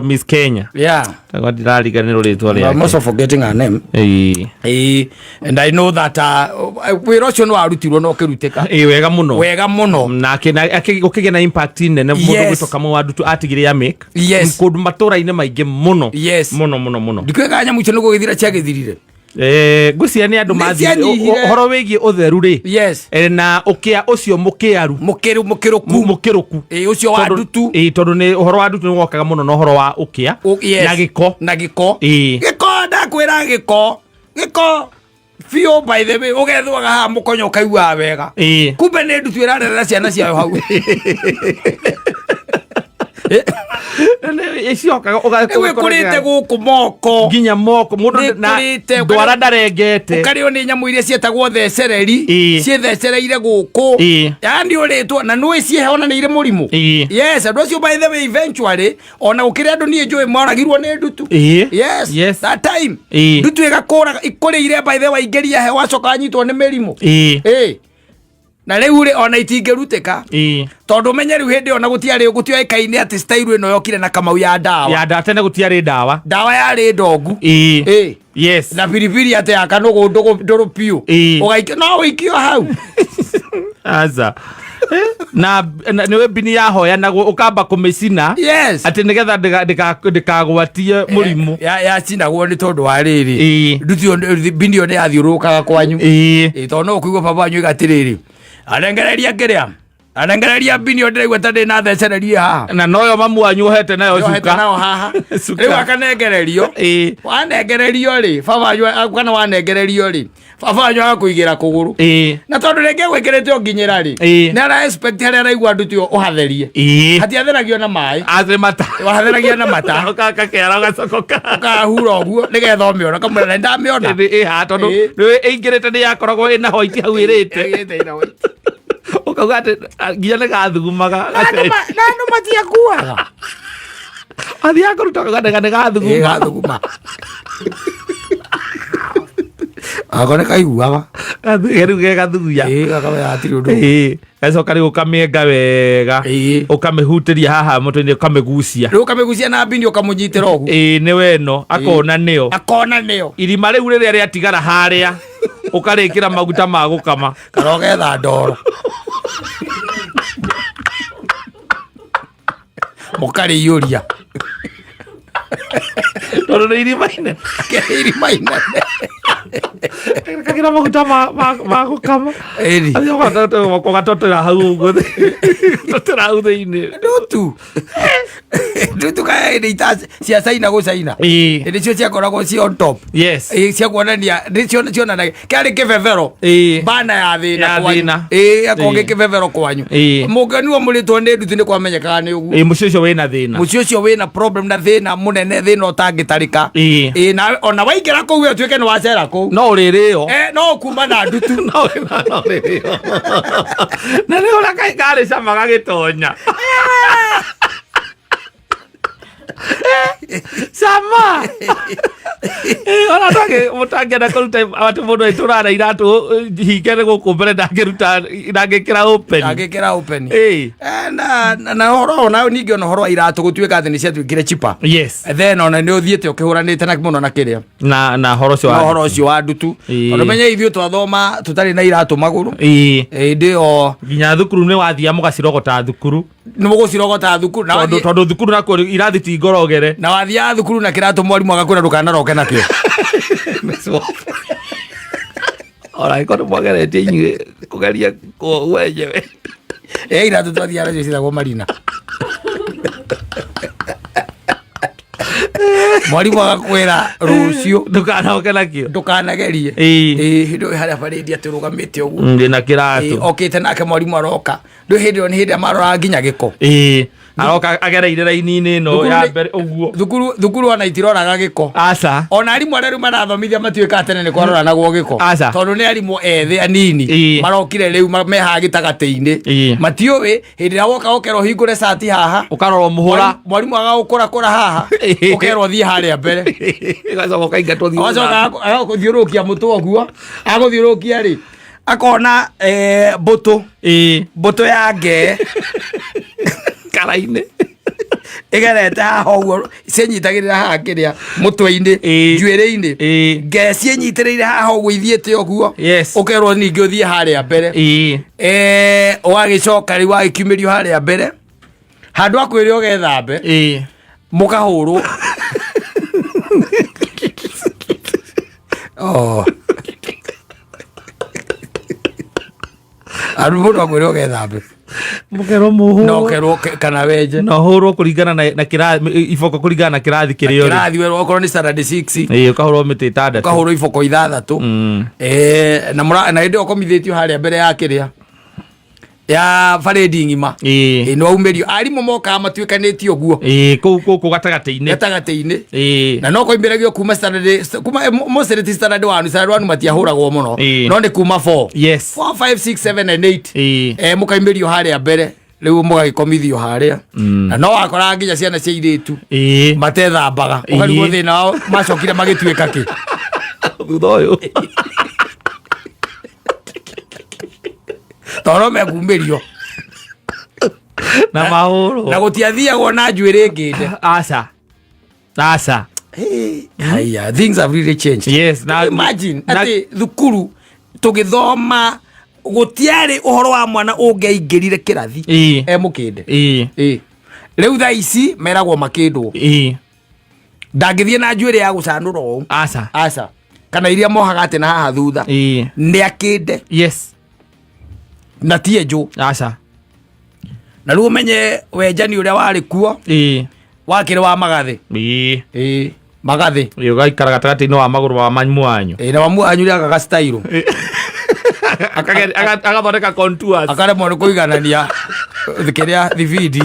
Miss Kenya. Yeah. Tagwa ndirariganĩrwo rĩtwa I'm rĩake. also forgetting her name. Ĩ. Ĩ, and I know that wĩra ũcio nĩ warutirwo na ũkĩrutĩka. Ĩ, wega mũno. Wega mũno. Nake na gũkĩgĩa na impact nene mũndũ Yes. gwĩtwo Kamau wa Ndutu atigire ya make. Yes. Kũndũ matũũra-inĩ maingĩ mũno. Yes. Mũno mũno mũno. Ndikũĩ kana nyamũ icio nĩ gũgĩthira ciagĩthirire. Ngwĩciria nĩ andũ Nĩ mathire. cianyihire. Ũhoro wĩgiĩ ũtheru rĩ. Yes. Na ũkĩa ũcio mũkĩaru. Mũkĩrũku. Mũkĩrũku. Ĩ, ũcio wa ndutu. Ĩ, tondũ nĩ ũhoro wa ndutu nĩ wokaga mũno na ũhoro wa ũkĩa. Yes. Na gĩko. Na gĩko. Ĩ. Gĩko ndakwĩra gĩko. Gĩko. Biũ by the way, ũgethwaga haha mũkonyo ũkaiguaga wega. Ĩ. Kumbe nĩ ndutu ĩrarerera ciana ciayo hau. Iciokaga Rĩu ĩkũrĩte gũkũ moko. Nginya moko mũndũ Nĩ na ĩkũrĩte, ndwara ndarengete. Ũkarĩo nĩ nyamũ iria ciĩtagwo thecereri. Ciĩthecereire gũkũ. Yani ũrĩtwo na nũĩ ciĩhe ona nĩ irĩ mũrimũ. Yes, andũ acio by the way eventually ona gũkĩrĩ andũ niĩ njũĩ moragirwo nĩ ndutu. Yes, that time. Ndutu ĩgakũraga ikũrĩire by the way waingĩria he wacoka wanyitwo nĩ mĩrimũ. Na rĩu rĩ ona itingĩrutĩka. Tondũ ũmenye rĩu hĩndĩ ĩyo na gũtiarĩ gũtioĩkaine atĩ style ĩno yokire na Kamau ya ndawa. Ya ndawa tene gũtiarĩ ndawa. Ndawa yarĩ ndongu. Na biribiri atĩ ya kanũgũ ndũrũ biũ. Ũgaikio no ũikio hau. Aca. Na nĩwe mbini yahoyanagwo ũkamba kũmĩcina. Yes. Atĩ nĩgetha ndĩkagwatie mũrimũ. Yacinagwo nĩ tondũ wa rĩrĩ. Nduti ĩyo mbini ĩyo nĩ yathiũrũrũkaga kwanyu. Tondũ no ũkũigua baba wanyu oiga atĩrĩrĩ. Anengereria kĩrĩa. Anengereria mbini ĩyo ndĩraigua ta ndĩ na thecererie haha. Na noyo mamu wanyu ohete nayo Ohete cuka. nayo haha. Cuka. Rĩu akanengererio. Wanengererio rĩ, baba wanyu kana wanengererio rĩ, baba wanyu agakũigĩra kũgũrũ. Na tondũ rĩngĩ agwĩkĩrĩte o nginyĩra rĩ, nĩ ara expect harĩa araigua nduti ĩyo ũhatherie. Hatiatheragio na maĩ. Atĩ mata. Wahatheragia na mata. Ũgakakĩara ũgacokoka. Ũkahura ũguo nĩgetha ũmĩone ũkamwĩra nĩ ndamĩona. Ĩ haha tondũ nĩ ĩingĩrĩte nĩ yakoragwo ĩna white hau ĩrĩte. Ĩrĩte ĩna white. Ũkauga atĩ nginya nĩ gathugumaga. Na andũ matiakuaga. Athiaga kũruta ũkauga nĩ gathuguma. Ĩ gathuguma. Ako nĩ kaiguaga. Rĩu ge gathuguya. Ĩ gakamenya hatirĩ ũndũ. Gacoka rĩu ũkamĩenga wega. Ũkamĩhutĩria haha mũtwe-inĩ ũkamĩgucia. Rĩu ũkamĩgucia na mbini ũkamũnyitĩra ũguo. Nĩ weno akona nĩyo. Akona nĩyo. Irima rĩu rĩrĩa rĩatigara harĩa ũkarĩkĩra maguta ma gũkama. Kana ũgetha ndoro. Mũkarĩiyũria. Tondũ nĩ irima inene. Irima inene. Kagira maguta ma gũkama. Ĩni. Ũgatotera hau ũguo. Totera hau thĩinĩ. Ndutu. Ndutu kaya ĩrĩ ita cia China gũ China. Ĩrĩ cio ciakoragwo ci on top. Yes. Cia kuonania nĩ cio cionanagia kĩarĩ kĩbebero. Bana ya thĩna Ya kwanyu. thĩna. Akorwo gĩ kĩbebero kwanyu. Mũngĩonirwo mũrĩtwo nĩ ndutu nĩ kwamenyekaga nĩ ũguo. Mũciĩ ũcio wĩna thĩna. Mũciĩ ũcio wĩna problem na thĩna mũnene, thĩna ũtangĩtarĩka. Na ona waingĩra kũu we ũtuĩke nĩ wacera kũu. No ũrĩrĩo. No ũkuma na ndutu. No ũrĩrĩo. Na nĩ ũrĩa karĩ cama gagĩtonya. Cama. Ona mũtangĩenda kũruta atĩ mũndũ aitũraga na iratũ hinge nĩ gũkũ mbere ndangĩruta ndangĩkĩra open. Ndangĩkĩra open. Na ũhoro ona ningĩ ona ũhoro wa iratũ gũtuĩka atĩ nĩ ciatuĩkire cheaper. Yes. Then ona nĩ ũthiĩte ũkĩhũranĩte na mũno na kĩrĩa. Na ũhoro ũcio wa Na ũhoro ũcio wa ndutu. Tondũ menye ithuĩ twathoma tũtarĩ na iratũ magũrũ. Hĩndĩ ĩyo nginya thukuru nĩ wathiaga mũgacirogota thukuru. Nĩ mũgũcirogota thukuru. Na Tondũ thukuru nakuo irathi ti ngorogere. Na wathiaga thukuru na kĩratũ mwarimũ agakwĩra ndũkanaroke nakĩo. Ona angĩkorwo nĩ mwageretie inyuĩ kũgeria wenyewe. Iratũ twathiaga nacio ciĩtagwo marina. Mwarimũ agakwĩra rũciũ ndũkanaoke nakĩo. Ndũkanagerie. Hĩndĩ ĩyo harĩa barĩndi atĩ ũrũgamĩte ũguo. Ndĩ na kĩratũ. Okĩte nake mwarimũ aroka. Ndũ hĩndĩ ĩyo nĩ hĩndĩ ĩrĩa maroraga nginya gĩko. Aroka agereire raini-inĩ ĩno ya mbere ũguo. Thukuru ona itiroraga gĩko. Aca. Ona arimũ arĩa rĩu marathomithia matuĩkaga tene nĩ kwaroranagwo gĩko. Aca. Tondũ nĩ arimũ ethĩ anini. Marokire rĩu mehaha gĩtagatĩ-inĩ. Matiũĩ hĩndĩ ĩrĩa woka ũkerwo ũhingũre cati haha. Ũkarora mũhũra. Mwarimũ agagũkũrakũra haha. Ũkerwo ũthiĩ harĩa mbere. Ũgacoka ũkaingatwo thiĩ. Ũgacoka agakũthiũrũrũkia mũtwe ũguo. Agũthiũrũrũkia rĩ. Akona mbũtũ. Mbũtũ ya ngee. Karainĩ. Ĩgerete haha ũguo ciĩnyitagĩrĩra haha kĩrĩa mũtwe-inĩ, njuĩrĩ-inĩ. Ngee ciĩnyitĩrĩire haha ũguo ithiĩte ũguo. Ũkerwo ningĩ ũthiĩ harĩa mbere. Ũgagĩcoka rĩu wagĩkiumĩrio harĩa mbere. Handũ ha kwĩrwo ũgethambe. Mũkahũrwo. Oh. Andũ mũndũ akwĩrwo ũgethambe. Mũkerwo mũhũrwo. No ũkerwo kana wenje. No ũhũrwo kũringana na kĩrathi, iboko kũringana na kĩrathi kĩrĩa ũrĩ. Kĩrathi werwo okorwo nĩ standard 6. Ũkahũrwo mĩtĩ ĩtandatũ. Ũkahũrwo iboko ithathatũ. Na na hĩndĩ ĩyo ũkomithĩtio harĩa mbere ya kĩrĩa. Ya barĩndi ng'ima. Ĩĩ. Ĩ, nĩ waumĩrio arimũ mokaga matuĩkanĩtie ũguo. Ĩĩ, kũu gũkũ gatagatĩ-inĩ. Gatagatĩ-inĩ. Ĩĩ. Na no koimĩragio kuma standard, kuma mostly ti standard 1, standard 1 matiahũragwo mũno. No nĩ kuma 4. 4, 5, 6, 7 and 8. Mũkaimĩrio harĩa mbere, rĩu mũgagĩkomithio harĩa, na no wakoraga nginya ciana cia irĩtu matethambaga, ũkarigwo thĩna wao macokire magĩtuĩka kĩ. Thutha ũyũ. Tondũ mekumĩrio na mahũrwo. Na gũtiathiagwo na njuĩrĩ ngĩnde. Aca, aca. Haya, things have really changed. Yes. Imagine atĩ thukuru tũgĩthoma gũtiarĩ ũhoro wa mwana ũngĩaingĩrire kĩrathi e mũkĩnde. Ĩĩ. Rĩu thaa ici meragwo makĩndwo. Ndangĩthiĩ na njuĩrĩ ya gũcanũra ũũ. Aca. Aca, kana iria mohaga atĩ na haha thutha. Nĩ akĩnde. Na ti enjũ. Aca. Na rĩu ũmenye wenjani ũrĩa warĩ kuo wakĩrĩ wa magathĩ. Ĩĩ, magathĩ. Ĩĩ, ũgaikara gatagatĩ-inĩ wa magũrũ wa mamu wanyu. Ĩĩ, na mamu wanyu rĩagaga style. Agathondeka contours. Akaremwo nĩ kũiganania kĩrĩa thibindi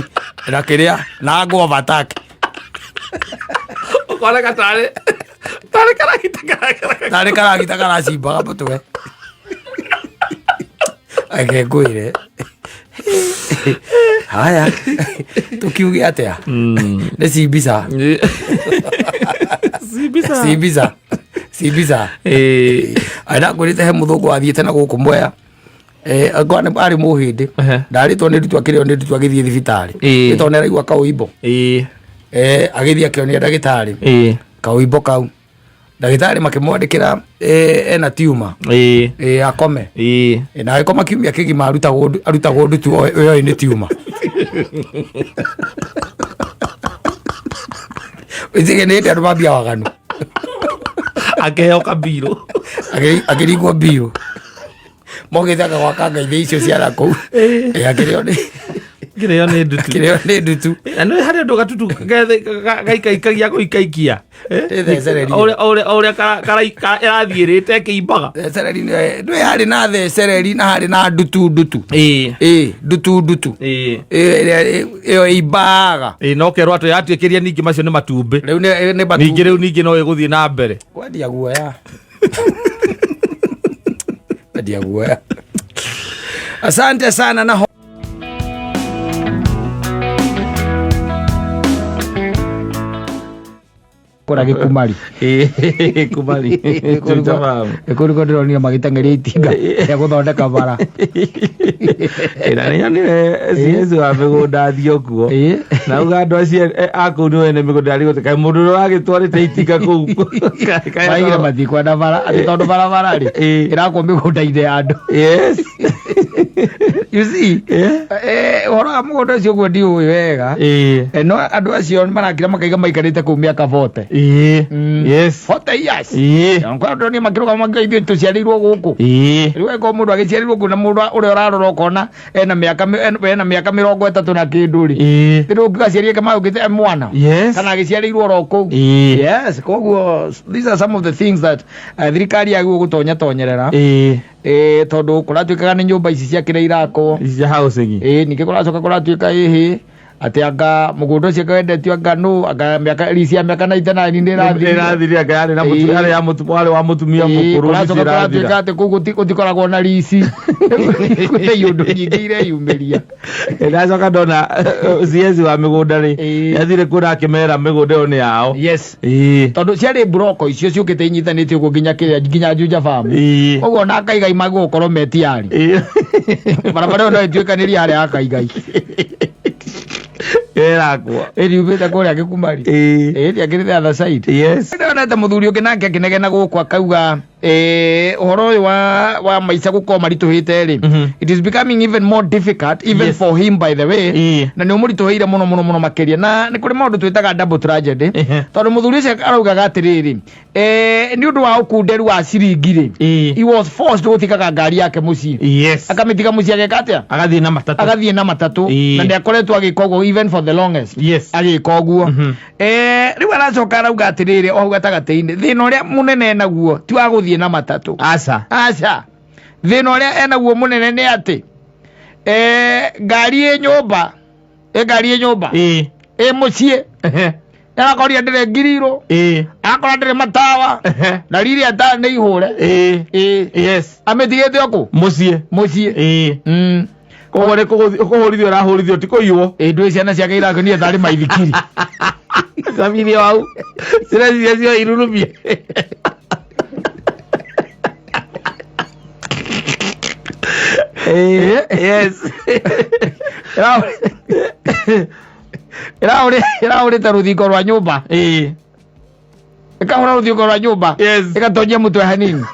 na kĩrĩa na angle of attack. Ũkoneka tarĩ karagita tarĩ karagita karacimbaga mũtwe. Reke ngwĩre, haya, tũkiuge atĩa? Nĩ cimbica. Cimbica. Cimbica, cimbica. Ndakwĩrĩte he mũthũngũ wathiĩte na gũkũ Mwea. Angorwo arĩ mũhĩndĩ. Ndarĩtwo nĩ ndutu, akĩrĩo nĩ ndutu, agĩthiĩ thibitarĩ. Nĩ tondũ nĩ araigua kaũimbo. Agĩthiĩ akĩonia ndagĩtarĩ kaũimbo kau, ndagĩtarĩ makĩmwandĩkĩra ena tiuma. Akome. Na agĩkoma kiumia kĩgima arutagwo ndutu ĩyo nĩ tiuma. Ĩtige nĩ hĩndĩ andũ mambia waganu. Akĩheo kabirũ. Akĩringwo mbirũ mogĩte akagwaka ngaithĩ icio ciara kũu. Akĩrĩo nĩ Kĩrĩo nĩ ndutu. Akĩrĩo nĩ ndutu. Na nĩ harĩ ũndũ gatutu gaikaikagia gũikaikia. Nĩ thecereri. O ũrĩa ĩrathiĩrĩte ĩkĩimbaga. Thecereri nĩ harĩ na thecereri na harĩ na ndutu ndutu. Ĩĩ, ndutu ndutu. Ĩrĩa ĩyo ĩimbaga. Ĩĩ, no kerwo atĩ yatuĩkĩria ningĩ macio nĩ matumbĩ. Rĩu nĩ matumbĩ. Ningĩ rĩu ningĩ no ĩgũthiĩ na mbere. Kwendia guoya, kwendia guoya. Asante sana na Kũra gĩkumari. Kumari. Kũu nĩkuo ndĩronire magĩteng'eria itinga rĩa gũthondeka bara. Na nĩ nyonire CS wa mĩgũnda athiĩ kuo na uga andũ acio a kũu nĩ wene mĩgũnda arĩ gũte kaĩ mũndũ ũrĩa wagĩtwarĩte itinga kũu. Maigire matikwenda bara atĩ tondũ barabara rĩ ĩrakwo mĩgũnda-inĩ ya andũ. You see, ũhoro wa mũgũnda ũcio ũguo ndiũĩ wega. No andũ acio marakira makaiga maikarĩte kũu mĩaka 40. 40 years. Kwa andũ nĩ makĩrũgama makiuga ithuĩ tũciarĩirwo gũkũ. Rĩu angĩkorwo mũndũ agĩciarĩirwo kũu na mũndũ ũrĩa ũrarora ũkona ena mĩaka 30 na kĩndũ rĩ, rĩu ũngiuga aciari ake magũkĩte e mwana kana agĩciarĩirwo oro kũu. Yes, koguo these are some of the things that thirikari yagĩrĩirwo gũtonya tonyerera. Tondũ kũratuĩkaga nĩ nyũmba ici cia kĩrĩa irakwo. Ici cia housing. Ĩĩ, ningĩ kũracoka kũratuĩka ĩhĩ atĩ anga mũgũnda ũcio wendetio anga nũ anga mĩaka rici ya mĩaka 99 nĩ ĩrathirire. Ĩrathirire anga yarĩ na yarĩ ya warĩ wa mũtumia mũkũrũ. Kũracoka ici ĩrathira. Kũratuĩka atĩ kũu gũtikoragwo na rici, kwĩna iũndũ nyingĩ ireyumĩria. Ndacoka ndona CS wa mĩgũnda rĩ yathire kuo na akĩmera mĩgũnda ĩyo nĩ yao. Tondũ ciarĩ mburoko icio ciũkĩte inyitanĩte ũguo nginya kĩrĩa nginya Juja Farm. Koguo ona Akaigai magũkorwo me tiari, barabara ĩyo no ĩtuĩkanĩrie harĩa Akaigai. Ĩrakwo. Ĩriumĩte kũrĩa Gĩkumari. Ĩĩ, akĩrĩ the other side. Ndonete mũthuri ũngĩ nake akĩnegena gũkũ akauga ũhoro ũyũ wa maica gũkorwo maritũhĩte rĩ, it is becoming even more difficult even for him, by the way. Na nĩ ũmũritũhĩire mũno mũno mũno makĩria, na nĩ kũrĩ maũndũ twĩtaga double tragedy, tondũ mũthuri ũcio araugaga atĩrĩrĩ, nĩ ũndũ wa ũkunderu wa ciringi rĩ, he was forced gũtigaga ngari yake mũciĩ. Akamĩtiga mũciĩ ageka atĩa? Agathiĩ na matatũ. Agathiĩ na matatũ. Na nĩ akoretwo agĩka ũguo even for the longest. Agĩka ũguo. Rĩu aracoka arauga atĩrĩrĩ, o hau gatagatĩ-inĩ, thĩna ũrĩa mũnene enaguo ti wa gũthiĩ na matatũ. Aca. Aca, thĩna ũrĩa enaguo mũnene nĩ atĩ Ngari ĩ nyũmba, ĩ ngari ĩ nyũmba, ĩ mũciĩ, arakoria ndĩrĩ ngirirwo, akora ndĩrĩ matawa, na riri ata nĩ ihũre. Yes. Amĩtigĩte o kũ? Mũciĩ. Mũciĩ. Koguo nĩ kũhũrithio ũrahũrithio, ti kũiywo. Ĩ ndũĩ ciana ciake irakenia tarĩ maithikiri. Cabithio hau cireciria cio irurumie. Yes. Ĩrahũrĩte rũthingo rwa nyũmba, ĩkahũra rũthingo rwa nyũmba, ĩgatonyia mũtwe hanini.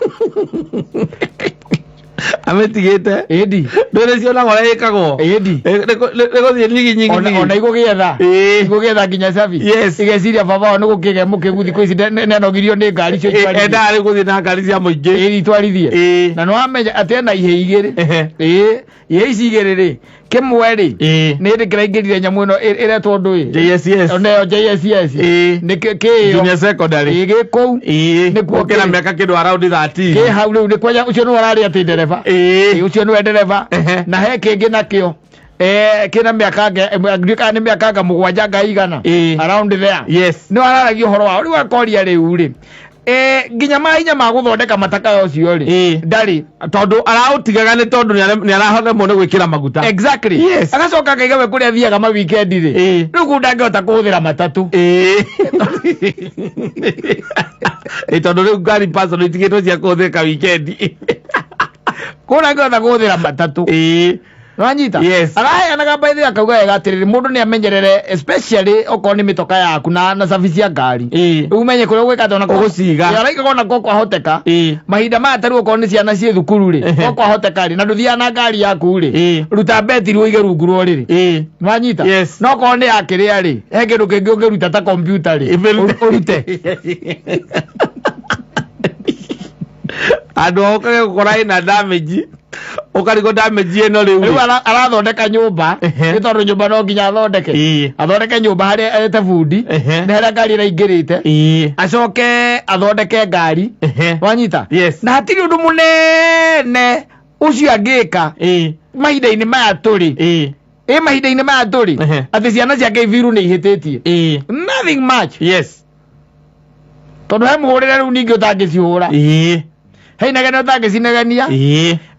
Amĩtigĩte. Ĩndi. Ndũrĩ cionaga ũrĩa ĩkagwo. Ĩndi. Nĩ gũthiĩ nyigi nyigi. Ona igũgĩetha, igũgĩetha nginya cabi. Igeciria baba wao nĩ gũkĩgĩa mũkĩgu thikũ ici nĩanogirio nĩ ngari icio itwarithie. Endaga rĩu gũthiĩ na ngari cia mũingĩ. Ĩĩ, itwarithie. Na nĩwamenya atĩ ena ihĩ igĩrĩ. Ĩĩ, ihĩ ici igĩrĩ rĩ, kĩmwe rĩ, nĩ hĩndĩ kĩraingĩrire nyamũ ĩno ĩretwo ndũĩ. JSS. Onayo JSS. Nĩ kĩyo. Junior secondary. Ĩĩ, gĩ kũu. Nĩkuo Gũkĩra kĩrĩ. mĩaka kĩndũ around 13. Kĩ hau rĩu nĩ kwenya ũcio nĩwe ũrarĩ atĩ ndereba. Ĩĩ, ũcio nĩwe ndereba. Na he kĩngĩ nakĩo kĩna mĩaka ndiũĩ kana nĩ mĩaka anga 7 anga igana, around there. Nĩ araragia ũhoro wao rĩu, akoria rĩu rĩ, nginya mahinya ma gũthondeka mataka ũcio rĩ, ndarĩ. Tondũ araũtigaga nĩ tondũ nĩ araremwo nĩ gwĩkĩra maguta. Exactly. Agacoka akaiga we kũrĩa athiaga ma weekend rĩ, rĩu kũu ndangĩhota kũhũthĩra matatũ. Ĩ, tondũ rĩu ngari personal itigĩtwo cia kũhũthĩka weekend. Kũu ndangĩhota kũhũthĩra matatũ. Nwanyita? Yes. Araheanaga by the way, akauga wega atĩrĩrĩ, mũndũ nĩ amenyerere, especially okorwo nĩ mĩtoka yaku na service ya ngari. Rĩu ũmenye kũrĩa ũgwĩka atĩ ona Ũgũciga. Ĩ, araikaga ona ko kwahoteka mahinda maya tarĩu okorwo nĩ ciana ciĩ thukuru rĩ, ko kwahoteka rĩ, na ndũthiaga na ngari yaku rĩ, ruta betiri ũige rungu rwa ũrĩrĩ. Nwanyita? Yes. No okorwo nĩ ya kĩrĩa rĩ, he kĩndũ kĩngĩ ũngĩruta ta kompiuta rĩ, ũrute. Andũ ao ũkage gũkora ĩna damage, ũkarigwo damage ĩno rĩu. Rĩu arathondeka nyũmba, nĩ tondũ nyũmba no nginya athondeke, athondeke nyũmba harĩa ete bundi, nĩ harĩa ngari ĩraingĩrĩte, acoke athondeke ngari. Wanyita? Yes. Na hatirĩ ũndũ mũnene ũcio angĩka mahinda-inĩ maya tũrĩ. Ĩ, mahinda-inĩ maya tũrĩ, atĩ ciana ciake ibiru nĩ ihĩtĩtie, nothing much. Tondũ he mũhũrĩre rĩu ningĩ ũtangĩcihũra, he inegene ũtangĩcinegenia.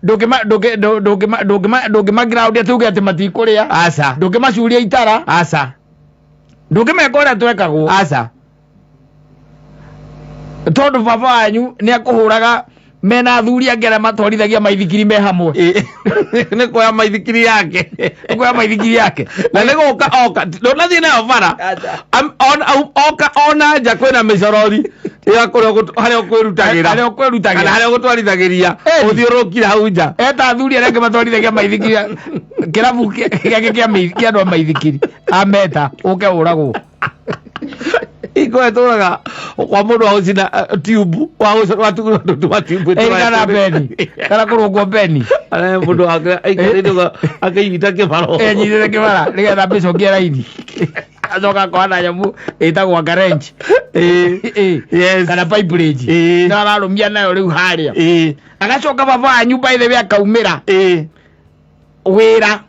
Ndũngĩma ndũngĩ- ndũ- ndũngĩma ndũngĩma ndũngĩma ground atĩ uge atĩ matikũrĩa. Aca. Ndũngĩmacuria itara. Aca. Ndũngĩmeka ũrĩa twekagwo. Aca. Tondũ baba wanyu nĩ akũhũraga mena athuri angĩ arĩa matwarithagia maithikiri me hamwe. Nĩ kuoya maithikiri yake. Nĩ kuoya maithikiri yake. Na nĩ gũka oka ndũnathiĩ nayo bara. Oka ona nja kwĩna mĩcorori ya kũrĩa harĩa ũkwĩrutagĩra. Harĩa ũkwĩrutagĩra. Kana harĩa ũgũtwarithagĩria. Ĩni. Ũthiũrũrũkire hau nja. Eta athuri arĩa angĩ matwarithagia maithikiri, kĩrabu gĩake kĩa andũ a maithikiri, ameta ũke ũragwo. Iko ĩtũraga kwa mũndũ wa gũcina tube wa wa tube. Ĩni, kana beni, kana kũrũngwo beni. Arĩa mũndũ wake aikarĩte ũguo, akĩnyita kĩbaro. Enyitĩte kĩbara nĩgetha mbicokie raini, acoka akoha na nyamũ ĩtagwo ngarenji kana pipe range, no ararũmia nayo rĩu harĩa. Agacoka baba wanyu by the way akaumĩra wĩra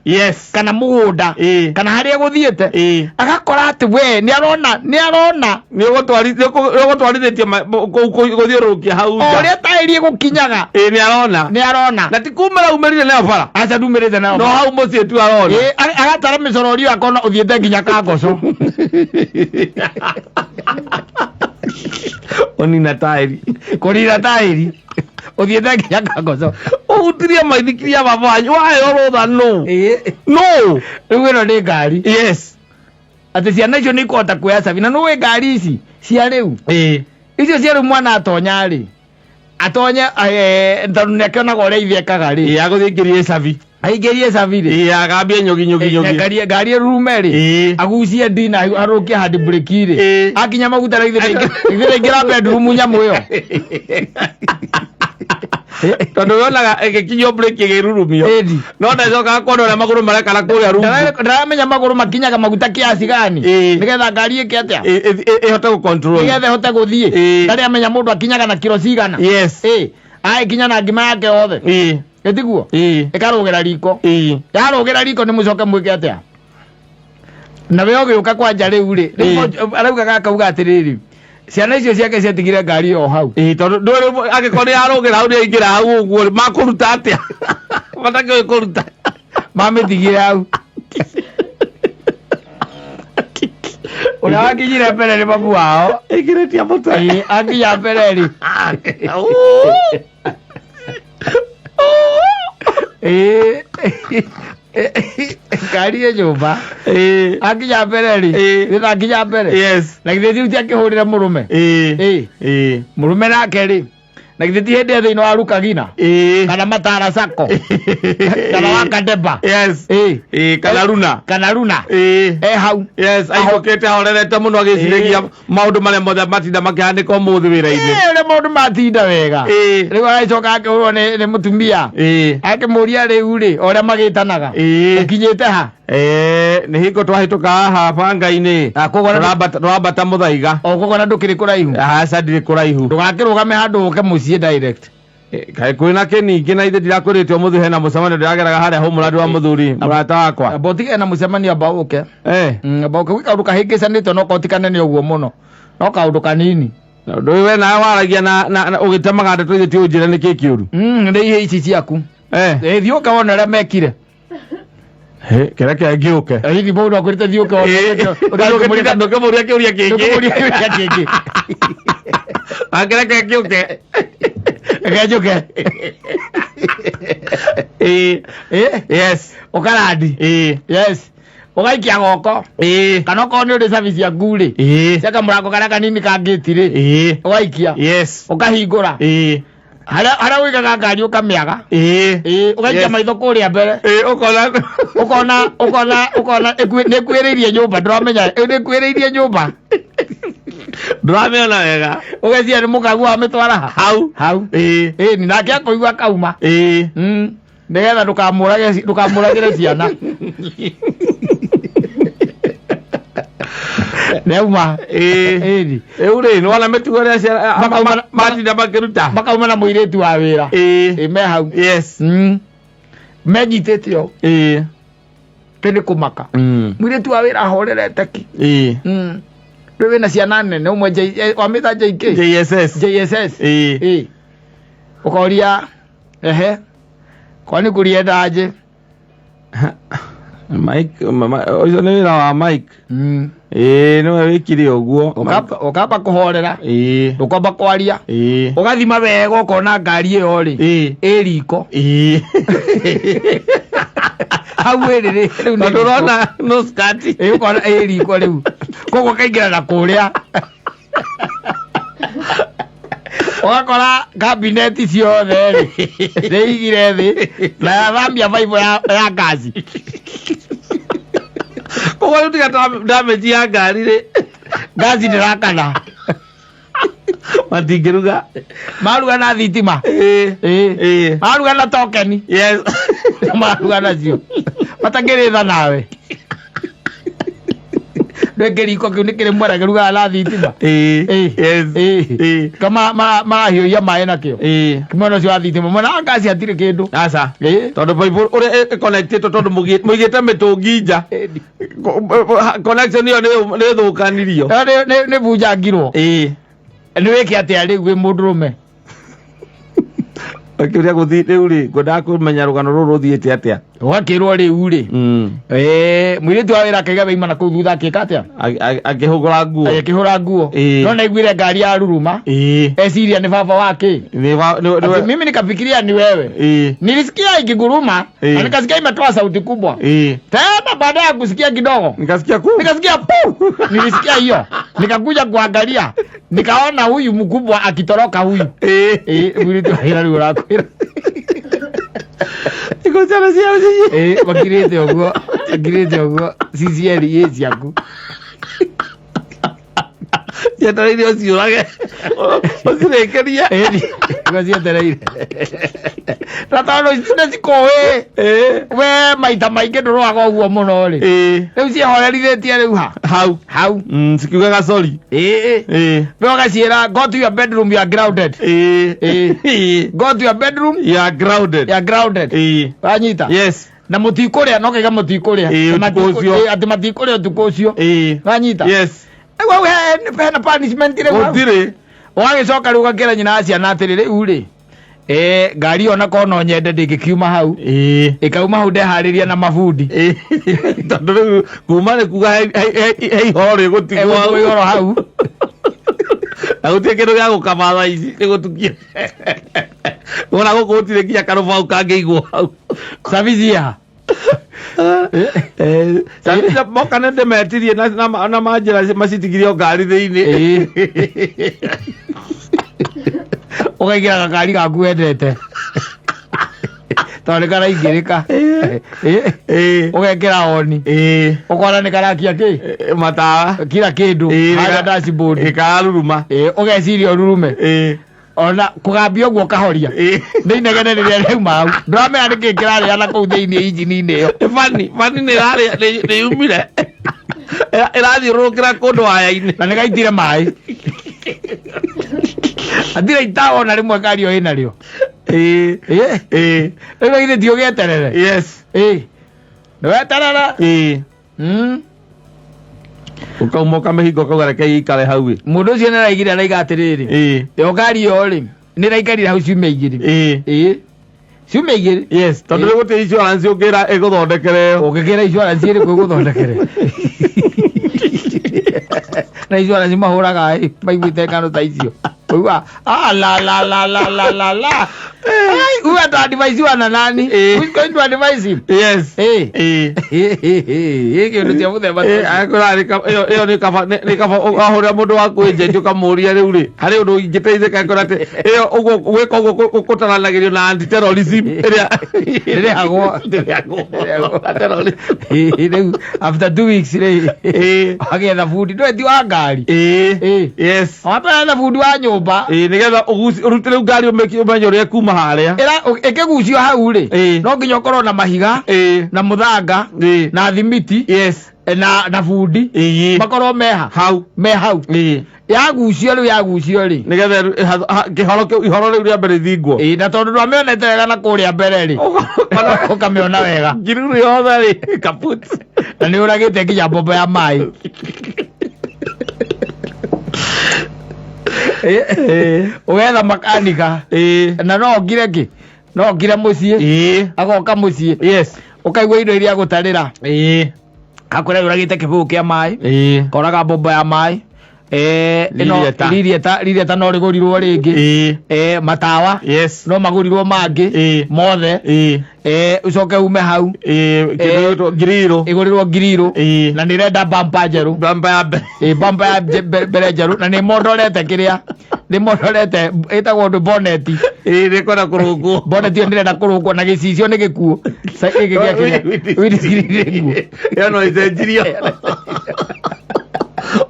kana mũgũnda kana harĩa gũthiĩte, agakora atĩ we nĩ arona, nĩ arona. Nĩ ũgũtwarithĩtie gũthiũrũrũkia hau o nja. Ũrĩa taĩri ĩgũkinyaga. Ĩ, nĩ arona. Nĩ arona. Na ti kumĩra umĩrire nayo bara. Aca, ndumĩrĩte nayo. No hau mũciĩ tu arona. Ĩ, agatara mĩcorori akona ũthiĩte nginya Kangoco. Ũnina taĩri. Kũnina taĩri ũthiĩte nginya Kangoco. Ũhutirie maithikiri ya baba wanyu waheo rũtha nũ? Nũ? Rĩu ĩno nĩ ngari atĩ ciana icio nĩ ikũhota kuoya cabi, na nũĩ ngari ici cia rĩu, icio cia rĩu, mwana atonya rĩ, atonye tondũ nĩ akĩonaga ũrĩa ithe ekaga rĩ. Ĩ, agũthiĩ aingĩrie cabi. Aingĩrie cabi rĩ. Ĩ, agambie nyũgi nyũgi nyũgi. Ngari ngari ĩrurume rĩ, agucie ndina, arũkie hand brake rĩ, akinya maguta rĩ, ithe ingĩra bedroom nyamũ ĩyo. Tondũ yonaga ĩgĩkinyio brake ĩgĩrurumio. Ĩni. No ndacokaga kuona ũrĩa magũrũ marekara kũrĩa rungu. Ndaramenya magũrũ makinyaga maguta kiasi gani nĩgetha ngari ĩke atĩa? Ĩhote gũ-control. Nĩgetha ĩhote gũthiĩ. Ndarĩ amenya mũndũ akinyaga na kiro cigana. Ĩ, agĩkinya na ngima yake yothe. Ĩtiguo? Ĩĩ. Ĩkarũgĩra riko. Ĩĩ. Yarũgĩra riko nĩ mũcoke mwĩke atĩa? Na we ũgĩũka kwanja rĩu rĩ, rĩu arauga gakauga atĩrĩrĩ, ciana icio ciake ciatigire ngari o hau. Ĩĩ, tondũ ndũĩ angĩkorwo nĩ yarũgĩra hau nĩ yaingĩra hau ũguo rĩ, makũruta atĩa? Matakĩũĩ kũruta. Mamĩtigire hau. Ũrĩa wakinyire mbere nĩ mamu wao. Ĩngĩrĩtia mũtwe. Ĩĩ, akinya mbere rĩ. Ĩĩ. Ngari ĩ nyũmba. Ĩĩ. Akinya mbere rĩ. Ĩĩ. Nĩ akinya mbere. Yes. Na githĩ ti ũtiakĩhũrĩre mũrũme? Ĩĩ. Ĩĩ. Ĩĩ. Mũrũme nake rĩ. Na githĩ ti hĩndĩ ĩyo thĩinĩ wa Rukagina? Ĩĩ. Kana Matara Sacco? Kana wa Kadeba? Yes. Ĩĩ. Ĩĩ, kana Runa. Kana Runa? Ĩĩ. E hau. Yes, ainũkĩte ahorerete mũno agĩciragia maũndũ marĩa mothe matinda makĩhanĩka ũmũthĩ wĩra-inĩ. Ĩĩ, ũrĩa maũndũ matinda wega. Ĩĩ. Rĩu agĩcoka akĩhũrwo nĩ mũtumia. Ĩĩ. Akĩmũria rĩu rĩ, o ũrĩa magĩtanaga. Ĩĩ. Ũkinyĩte ha? Ĩĩ, nĩ hingo twahĩtũka haha banga-inĩ. Ah, koguo na- Tũrambata mũthaiga. O koguo na ndũkĩrĩ kũraihu. Aca ndirĩ kũraihu. Ndũgakĩrũgame handũ ũke mũciĩ direct. Eh, kaĩ kwĩna kĩningĩ na ithe ndirakwĩrĩte ũmũthĩ hena mũcemanio ndĩrageraga harĩa hũmũrandi wa mũthuri mũrata wakwa. Amba ũtige na mũcemanio amba ũke. Eh. Amba ũke gwĩ kaũndũ kahĩngĩcanĩte no korwo ti kanene ũguo mũno. No kaũndũ kanini. Ndũĩ we nawe waragia na ũgĩtemaga ndeto ithe ti ũnjĩre nĩkĩ kĩũru. Nĩ ihe ici ciaku. Eh. Ĩ thiĩ ũke wone ũrĩa mekire. He, kĩreke ngĩũke. Hihi mũndũ akwĩrĩte thiĩ ũke wone. Ndũkĩmũria kĩũria kĩngĩ. Ndũkĩmũria kĩũria kĩngĩ. Akĩreke ngĩũke. Reke njũke. Ĩĩ. Ĩ? Yes. Ũkarandi. Ĩĩ. Yes. Ũgaikia goko. Ĩĩ. Kana okorwo nĩ ũrĩ service yaku rĩ. Ĩĩ. Cia kamũrango karĩa kanini ka ngĩti rĩ. Ĩĩ. Ũgaikia. Yes. Ũkahingũra. Ĩĩ. Harĩa ũigaga ngari ũkamĩaga. Ĩĩ. Ĩĩ, ũgaikia Yes. maitho kũrĩa mbere. Ĩĩ, ũkona. Ũkona nĩ ĩkuĩrĩirie nyũmba ndũramenya nĩ ĩkuĩrĩirie nyũmba. Ndũramĩona wega. Ũgeciria nĩ mũkagu wamĩtwara ha? Hau. Hau. Ĩĩ. Ĩĩ, nake akũigua akauma. Ĩĩ. Nĩgetha ndũkamũragĩre ciana. Nĩauma. Ĩĩ. Ĩĩ. Rĩu rĩ, nĩwona mĩtugo ĩrĩa ciana matinda makĩruta. Makauma na mũirĩtu wa wĩra. Ĩĩ. Ĩĩ, me hau. Yes. Menyitĩte ũũ. Ĩĩ. Tĩ nĩ kũmaka. Mũirĩtu wa wĩra ahorerete ki. Ĩĩ. Rĩu wĩna ciana nene ũmwe wamĩta JK? JSS. JSS. Ĩĩ. Ĩĩ. Ũkoria ehe kwani kũrienda nje? Mike, ũcio nĩ wĩra wa Mike. Ĩĩ, nĩwe wĩkire ũguo. Ũkamba kũhorera. Ĩĩ. Ndũkwamba kwaria. Ĩĩ. Ũgathima wega ũkona ngari ĩyo rĩ. Ĩĩ. Ĩ riko. Ĩĩ. Hau ĩrĩ rĩ, rĩu nĩ Tondũ riko. ũrona no skirt. Ĩĩ, ũkona ĩ riko rĩu. Koguo ũkaingĩra na kũrĩa. Ũgakora kabineti ciothe rĩ, nĩ igire thĩ na yathambia baibũ ya ngaci. Koguo rĩu tiga damage ya ngari rĩ. Ngaci ndĩrakana. Matingĩruga. Maruga na thitima. Ĩĩ. Ĩĩ. Ĩĩ. Maruga na tokeni. Yes. Maruga nacio. Matakĩrĩtha nawe. Ndũĩ kĩriko kĩu nĩ kĩrĩ mwena kĩrugaga na thitima. Ĩĩ. Ĩĩ. Yes. Ĩĩ. Ĩĩ. Kama marahiũhia maĩ nakĩo. Ĩĩ. Mwena ũcio wa thitima. Mwena wa ngaci hatirĩ kĩndũ. Aca. Ĩĩ. Tondũ baibũ ũrĩa ĩconnectĩtwo tondũ mũigĩte mĩtũngi nja. Connection ĩyo nĩ ĩthũkanirio. Nĩ bunjangirwo. Ĩĩ. Nĩ wĩke atĩa rĩu wĩ mũndũrũme? Akĩũria gũthiĩ rĩu rĩ, ngwendaga kũmenya rũgano rũrũ rũthiĩte atĩa. Ũgakĩrwo rĩu rĩ. Mũirĩtu wa wĩra akaiga waima na kũu thutha akĩka atĩa? Akĩhũgũra nguo. Akĩhũra nguo. Ĩĩ. No naiguire ngari ya ruruma. Ĩĩ. Eciria nĩ baba wake. Nĩ wa- nĩ- nĩ- Ati mimi nikafikiria ni wewe. Ĩĩ. Nilisikia ikiguruma Ĩĩ. na nikasikia imetoa sauti kubwa. Ĩĩ. Tena baada ya kusikia kidogo Nikasikia ku. nikasikia pu, nilisikia hiyo, nikakuja kuangalia, nikaona huyu mkubwa akitoroka huyu. Ĩĩ. Ĩĩ, mũirĩtu wa wĩra rĩu ũrakwĩra. Iko ciana ciao Ĩĩ, makirĩte ũguo, makirĩte ũguo, CCL ĩ ciaku. Cietereire ũciũrage. Ũcirĩkĩrie. Ĩĩ, nĩguo cietereire. Na tondũ ici nĩ cikũĩ we maita maingĩ ndũrũaga ũguo mũno rĩ, rĩu ciĩhorerithĩtie rĩu ha hau hau. Cikiugaga sorry. Ĩĩ, we ũgaciĩra, "Go to your bedroom, you are grounded." "Go to your bedroom." You are grounded. "You are grounded." Wanyita? Yes. Na mũtikũrĩa, no kaiga mũtikũrĩa. Ĩĩ, ũtukũ ũcio. Ĩĩ, atĩ matikũrĩa ũtukũ ũcio. Wanyita? Yes. Rĩu hau hena punishment rĩu hau. Gũtirĩ. Ũgagĩcoka rĩu ũgakĩra nyina wa ciana atĩrĩ, rĩu rĩ, ngari ĩyo ona no nyende ndĩngĩkiuma hau, ĩkauma hau ndeharĩria na mabundi. Tondũ rĩu kuma nĩ kuga he ihoro rĩgũtigwo hau. Ĩgũtigwo ihoro hau. Na gũtirĩ kĩndũ gĩa gũkama thaa ici nĩ gũtukia, wona gũkũ gũtirĩ nginya karũbaũ kangĩigwo hau. Service ya Service moka nĩ ndĩmetirie na manjĩra macitigirie o ngari thĩinĩ. Ũkaingĩra gakari gaku wendete tondũ nĩ karaingĩrĩka, ũgekĩra honi, ũkona nĩ karakia kĩ. Matawa. Kila kĩndũ harĩa dashboard. Ĩkararuruma. Ũgeciria ũrurume, ona kũgambia ũguo ũkahoria nĩ inegene rĩrĩa rĩauma hau, ndũramenya nĩ kĩ kĩrarĩa na kũu thĩinĩ injini-inĩ ĩyo. Bani bani nĩ ĩrarĩa, nĩ yumire, ĩrathiũrũrũkĩra kũndũ waya-inĩ. Na nĩ gaitire maĩ, atirĩ itawa ona rĩmwe ngari ĩyo ĩnarĩo. Rĩu githĩ ti ũgĩeterere? Yes. Nĩ weterere. Ũkauma ũkamĩhinga ũkauga reke ĩikare hau ĩ. Mũndũ ũcio nĩ araigire, araiga atĩrĩrĩ, ĩyo ngari ĩyo rĩ, nĩ ĩraikarire hau ciumia 2. Ĩĩ, ciumia 2. Yes, tondũ rĩu gũtirĩ insurance ũngĩra ĩgũthondekere ĩyo. Ũngĩkĩra insurance ĩrĩkũ ĩgũthondekere? Na insurance mahũraga ĩ maiguĩte ng'ano ta icio, ũigua, ah, la la la la la la la. Ai, huyu ataadvisiwa na nani? Who is going to advise him? Yes. Kĩndũ cia mũthemba ta ũcio. Angĩkorwo ĩyo nĩ kaba wahũrĩra mũndũ waku agent ũkamũria, rĩu rĩ, harĩ ũndũ ingĩteithĩka angĩkorwo atĩ ĩyo ũguo gwĩka ũguo gũtaranagĩrio na anti terrorism ĩrĩa Ĩrĩhagwo. Ĩrĩhagwo terrorism. Rĩu after 2 weeks rĩ, agĩetha bundi ndwe ti wa ngari. Wambe bundi wa nyũmba. Ĩĩ, nĩgetha ũrute rĩu ngari ũmenye ũrĩa ĩkuma harĩa. Ĩkĩgucio hau rĩ, no nginya ũkorwo na mahiga na mũthanga na thimiti na bundi makorwo meha hau. Me hau. Yagucio rĩu, yagucio rĩ, nĩgetha kĩhoro kĩu, ihoro rĩu rĩa mbere rĩthingwo. Ĩĩ, na tondũ ndwamĩonete wega na kũrĩa mbere rĩ, ũkamĩona wega. Ngiruru yothe rĩ, kaput. Na nĩ ũragĩte nginya mbombo ya maĩ. Ũgetha makanika, na no ngire kĩ, no ngire mũciĩ, agoka mũciĩ, ũkaigua indo iria agũtarĩra, akwĩra ũragĩte kĩbũyũ kĩa maĩ, koraga mbombo ya maĩ, ĩno. Ririeta. Ririeta, ririeta no rĩgũrirwo rĩngĩ. Matawa no magũrirwo mangĩ mothe. Ũcoke ume hau. Kĩndũ gĩgwĩtwo ngiriro. Ĩgũrĩrwo ngiriro. Na nĩ ĩrenda bumper njerũ. Bumper ya mbere. Bumper ya mbere njerũ, na nĩ mondorete kĩrĩa, nĩ mondorete ĩtagwo ũndũ boneti. Ĩĩ, nĩ kwenda kũrũngwo. Boneti ĩyo ndĩrenda kũrũngwo na gĩcicio nĩ gĩkuũ. Gĩkĩ gĩa kĩrĩa windscreen nĩ gĩkuũ. Ĩyo no ĩcenjirio,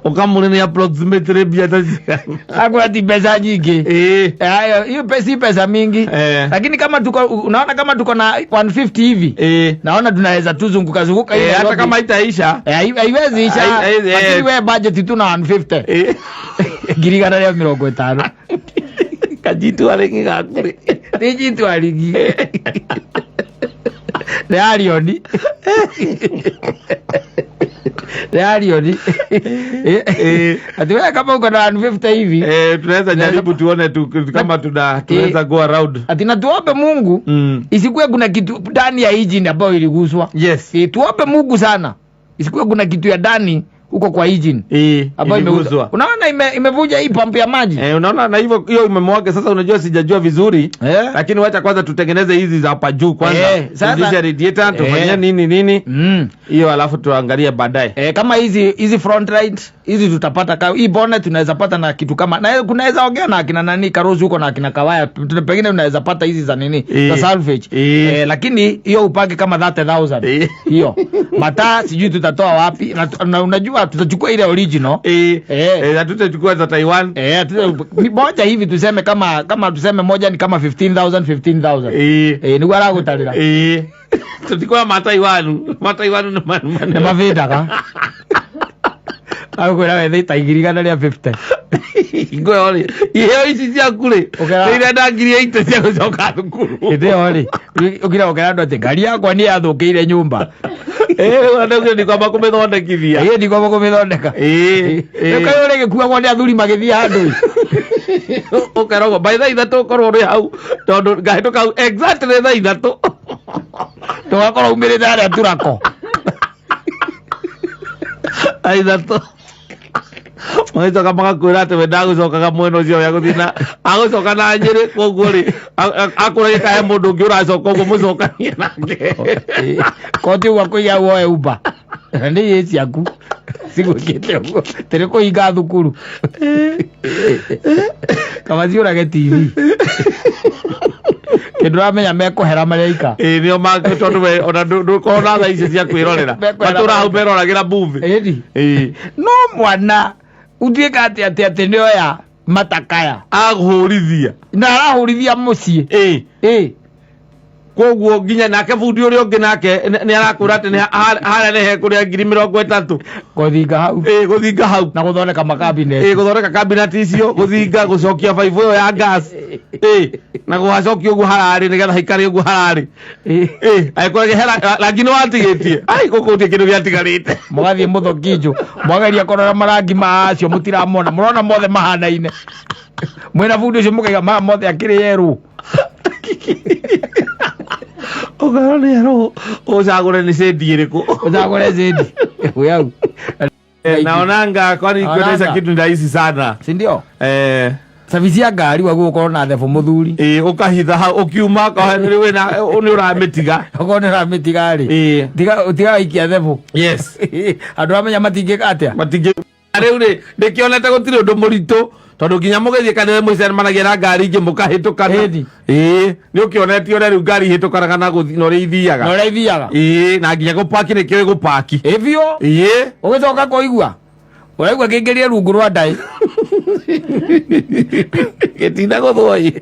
ũkamũrĩ nĩ approximately mbia ta cigana? Akwĩra ti mbeca nyingĩ. Hayo, hiyo si pesa mingi. Lakini kama tuko, unaona kama tuko na 150 hivi, naona tunaweza tuzunguka zunguka hii Hata Nairobi. kama itaisha. Haiwezi isha. Haiwezi. Lakini we budget tu na 150, 150,000. Kajitu arĩngĩ gaku rĩ? Nĩ jitu arigi, nĩ arioni, nĩ arioni ati wewe kama uko na 150 hivi. Tunaweza jaribu tuone tu, kama tunaweza go around. Ati na tuombe Mungu isikuwe kuna kitu ndani ya engine ambayo iliguswa. Tuombe Mungu sana isikuwe kuna kitu ya ndani huko kwa engine ambayo iliguswa. imeguswa. Unaona imevuja hii pump ya maji. Unaona, na hivyo hiyo imemwaga sasa. Unajua sijajua vizuri, lakini wacha kwanza tutengeneze hizi za hapa juu kwanza. Turudishe radiator, tufanyie nini nini hiyo, alafu tuangalie baadaye. Kama hizi hizi front light hizi tutapata hii bonnet tunaweza pata na kitu kama na kunaweza ongea na akina nani Karozi huko na akina Kawaya, pengine unaweza pata hizi za nini, za salvage. Lakini hiyo upange kama 30,000 hiyo. Mataa sijui tutatoa wapi, na unajua Driver tutachukua ile original. Eh, hatutachukua za Taiwan. Eh, moja hivi tuseme kama tuseme moja ni kama 15,000 15,000. Eh, niguo aragutarira. Tutikuoya ma Taiwan. Ma Taiwan nĩ nĩ mabĩndaga. Agũkwĩra wethe ita 150. Hingo ĩyo rĩ, iheo ici ciaku rĩ, nĩ irenda 80,000 cia gũcoka thukuru. Hĩndĩ ĩyo rĩ, ũkira ũkera andũ atĩ ngari yakwa nĩ yathũkĩire nyũmba. Rĩu ndikwamba kũmĩthondekithia. Ĩĩ, ndikwamba kũmĩthondeka. Ĩĩ. Rĩu kaĩ ũrĩgĩkuagwo nĩ athuri magĩthiĩ handũ. Ũkeragwo by 3:00 ũkorwo ũrĩ hau, tondũ ngahĩtũka hau exactly 3:00. Tũgakorwo umĩrĩte harĩa turako. 3:00. Magĩcoka magakwĩra atĩ we ndagũcokaga mwena ũcio we agũthiĩ na agũcoka na Nyĩrĩ, koguo rĩ akũragia kahe mũndũ ũngĩ ũracoka ũguo mũcokanie nake. Koti ũguo akũiga woe Uber. Na nĩ iĩ ciaku cigwĩkĩte ũguo tĩrĩ kũhinga thukuru kaba ciũrage TV kĩndũ ũramenya mekũhera marĩ aika. Ĩĩ, nĩo tondũ we ona ndũkorwo na thaa icio cia kwĩrorera. Mekwĩrora. Matũra hau meroragĩra movie. Ĩni. No mwana utuĩka atĩ nĩoya matakaya Agũhũrithia. Na arahũrithia mũciĩ. Ĩĩ. Koguo nginya nake bundi ũrĩa ũngĩ nake nĩ arakwĩra atĩ nĩ harĩa nĩ hekũrĩa 30,000. Gũthinga hau. Ĩĩ, gũthinga hau. Na gũthondeka makabinet. Ĩĩ, gũthondeka cabinet icio, gũthinga, gũcokia baibũ ĩyo ya gas. Ĩĩ, na gũgacokia ũguo hararĩ nĩgetha haikare ũguo hararĩ. Ĩĩ, angĩkorwo hena rangi nĩ watigĩtie. Ai, gũkũ gũtirĩ kĩndũ gĩatigarĩte. Mũgathiĩ mũthokinjũ, mwageria kũrora marangi macio mũtiramona, mũrona mothe mahanaine. Mwĩna bundi ũcio mũkaiga maya mothe akĩrĩ yerũ. Ũkarora nĩ yerũ, ũcagũre nĩ shade ĩrĩkũ. Ũcagũre shade. Wĩ hau. Naonanga kwani Naonanga. kuendesha kitu ni rahisi sana. Si ndio? Service ya ngari waguo ũkorwo na thebũ mũthuri. Ĩĩ, ũkahitha hau ũkiuma ũkahe nĩ wĩna nĩ ũramĩtiga. Okorwo nĩ ũramĩtiga rĩ. Tiga tiga waikia thebũ. Yes. Andũ amenya matingĩka atĩa? Matingĩ. Rĩu rĩ ndĩkĩonete gũtirĩ ũndũ mũritũ tondũ nginya mũgĩthiĩ kanitha mũcemanagia na ngari ingĩ mũkahĩtũkana. Ĩni. Ĩĩ, nĩ ũkĩonetie ũrĩa rĩu ngari ihĩtũkanaga na gũthiĩ na ũrĩa ithiaga. Na ũrĩa ithiaga. Ĩĩ, na nginya gũpaki nĩkĩo ĩgũpaki. Ĩ biũ. Ĩĩ. Ũgĩcoka kũigua. Ũraigua kĩingĩrie rungu rwa ndaĩ. Gĩtina gũthwo ĩ.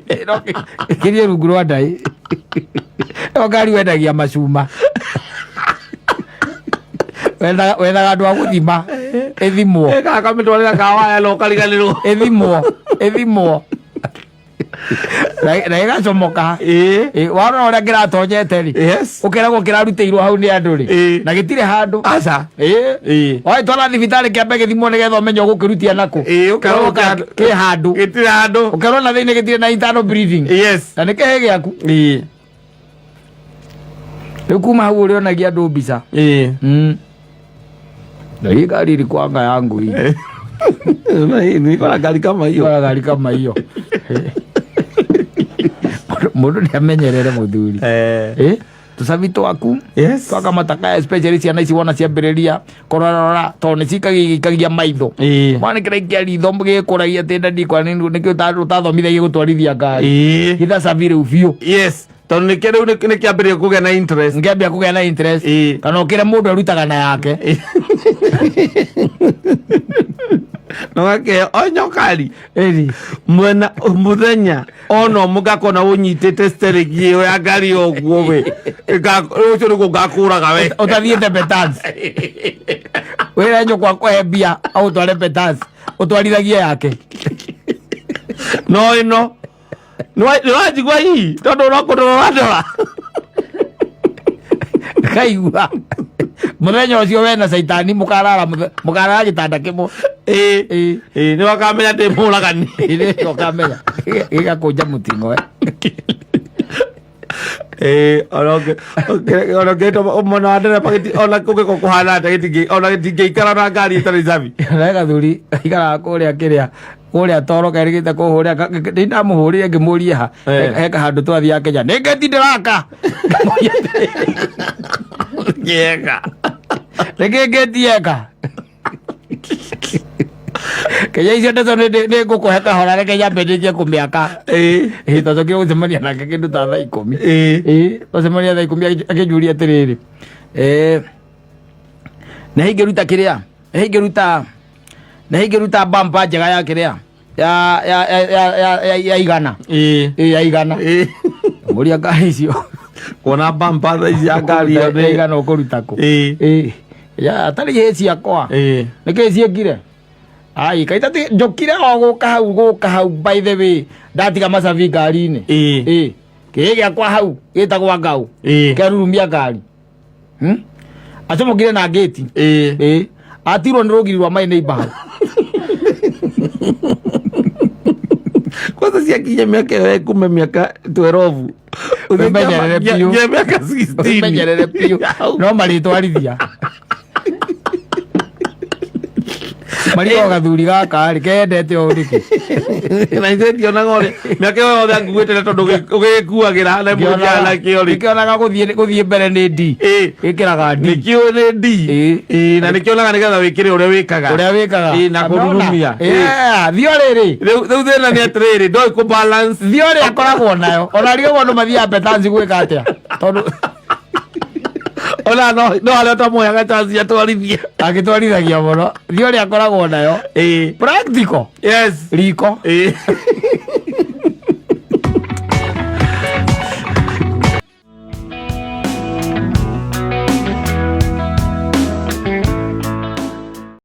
Kĩingĩrie rungu rwa ndaĩ. Ĩyo ngari wendagia macuma. Wethaga andũ a gũthima. Ĩthimwo. Ĩkaga kamĩtwarĩra kawaya na ũkariganĩrwo. Ĩthimwo. Ĩthimwo. Na ĩgacomoka. Ĩĩ. Warora ũrĩa kĩratonyete rĩ. Yes. Ũkeragwo kĩrarutĩirwo hau nĩ andũ rĩ. Na gĩtirĩ handũ. Aca. Ĩĩ. Ĩĩ. Wagĩtwara thibitarĩ kĩambe gĩthimwo nĩgetha ũmenye ũgũkĩrutia nakũ. Ĩĩ, ũkerwo kĩ handũ. Gĩtirĩ handũ. Ũkerwo na thĩinĩ gĩtirĩ na internal breathing. Yes. Na nĩ kĩhĩ gĩaku. Ĩĩ. Rĩu kuma hau ũrĩonagia andũ mbica. Ĩĩ. Na hii gari ilikuwanga yangu hii. Na hii nilikuwa na gari kama hiyo. Nilikuwa na gari kama hiyo. Mũndũ nĩ amenyerere mũthuri. Tũcabi twaku. Yes. Twakamataka especially ciana ici wona ciambĩrĩria kũrorora tondũ nĩ cikagia maitho. Mwana kĩraikia ritho gĩkũragia atĩ ndadi kwa nini nĩkĩo ũtathomithagia gũtwarithia ngari. Hitha cabi rĩu biũ. Yes. Tondũ nĩkĩo rĩu nĩkĩambĩrĩria kũgĩa na interest. Nĩkĩambia kũgĩa na interest. Kana ũkĩre mũndũ arutaga na yake. Na ũgakĩheo o nyokari. Ĩni. Mwena mũthenya ona mũgakona ũnyitĩte steering ĩyo ya ngari ũguo we. Ũcio nĩguo ngakũraga we. Ũtathiĩte Petans. Wĩra nyũkwa akũhe mbia agũtware Petans. Ũtwarithagie yake. No ĩno. Nĩ wanjigua hihi tondũ no kũndora ũrandora. Kaigua. Mũthenya ũcio we na caitani mũkarara mũkarara gĩtanda kĩmwe. Ĩĩ. Ĩĩ, nĩ wakamenya ndĩ mũragani. Ĩĩ, ũkamenya. Gĩgakũnja mũting'oe. Ĩĩ, ona ũngĩtwo mwena wa ndereba ona kũngĩkorwo kũhana atĩa ona gĩtingĩikara na ngari ĩtarĩ cabi. Na gathuri ikaraga kũrĩa kĩrĩa kũrĩa toro kerĩgĩte kũhũrĩra nĩ ndamũhũrĩre ngĩmũrie ha he kahandũ twathiaga Kenya nĩ ngĩti ndĩraka. Yega. Nĩkĩ ngĩti yeka? Kenya icio ndeto nĩ ngũkũhe kahora reke nyambe ndĩkie kũmĩaka. Ĩĩ, twacokire gũcemania nake kĩndũ ta 10:00. Ĩĩ, twacemania 10:00 akĩnjũria atĩrĩrĩ, nĩ ingĩruta kĩrĩa? Nĩ ingĩruta bumper njega ya kĩrĩa ya ya ya ya ya ya, ya igana. Ĩ ya igana. Mũria ngari icio. Kuona bumper thaa ici ya ngari ĩyo Ya igana ũkũruta kũ? Ĩ ya atarĩ hĩ ciakwa. Nĩkĩ ciĩkire? Ai kaita ti njũkire o gũka hau, gũka hau, by the way ndatiga macabi ngari-inĩ. Ĩ kĩĩ gĩakwa hau gĩtagwa ngau. Kĩarurumia ngari. Acomokire na ngĩti. Ĩ atirwo nĩ rũgiri rwa my neighbor hau. Kwanza ciakinya mĩaka ĩyo ĩkume mĩaka 12. Wĩmenyerere biũ. Nginya mĩaka 16. Wĩmenyerere biũ, no marĩtwarithia marigwo gathuri gaka rĩ kendete ũũ nĩkĩ? Na ithuĩ ndionaga ũrĩa mĩaka ĩyo yothe anguĩte na tondũ ũgĩkuagĩra na mũrĩa nakĩo rĩ. Gĩkĩonaga gũthiĩ mbere nĩ D. Gĩkĩraga D. Nĩkĩo nĩ D. Ĩ, na nĩkĩonaga nĩgetha wĩkĩre ũrĩa wĩkaga. Ũrĩa wĩkaga. Ĩ, na kũrurumia. Yeah, thiorĩ rĩ. Rĩu thĩna nĩ atĩrĩrĩ, ndoĩ kũ balance. Thiorĩ akoragwo nayo ona rĩo andũ mathiaga betanci gwĩka atĩa tondũ Ona no harĩa ũtamũheaga chance atwarithie. Agĩtwarithagia mũno thiorĩ akoragwo nayo. Practical. Yes. Riko.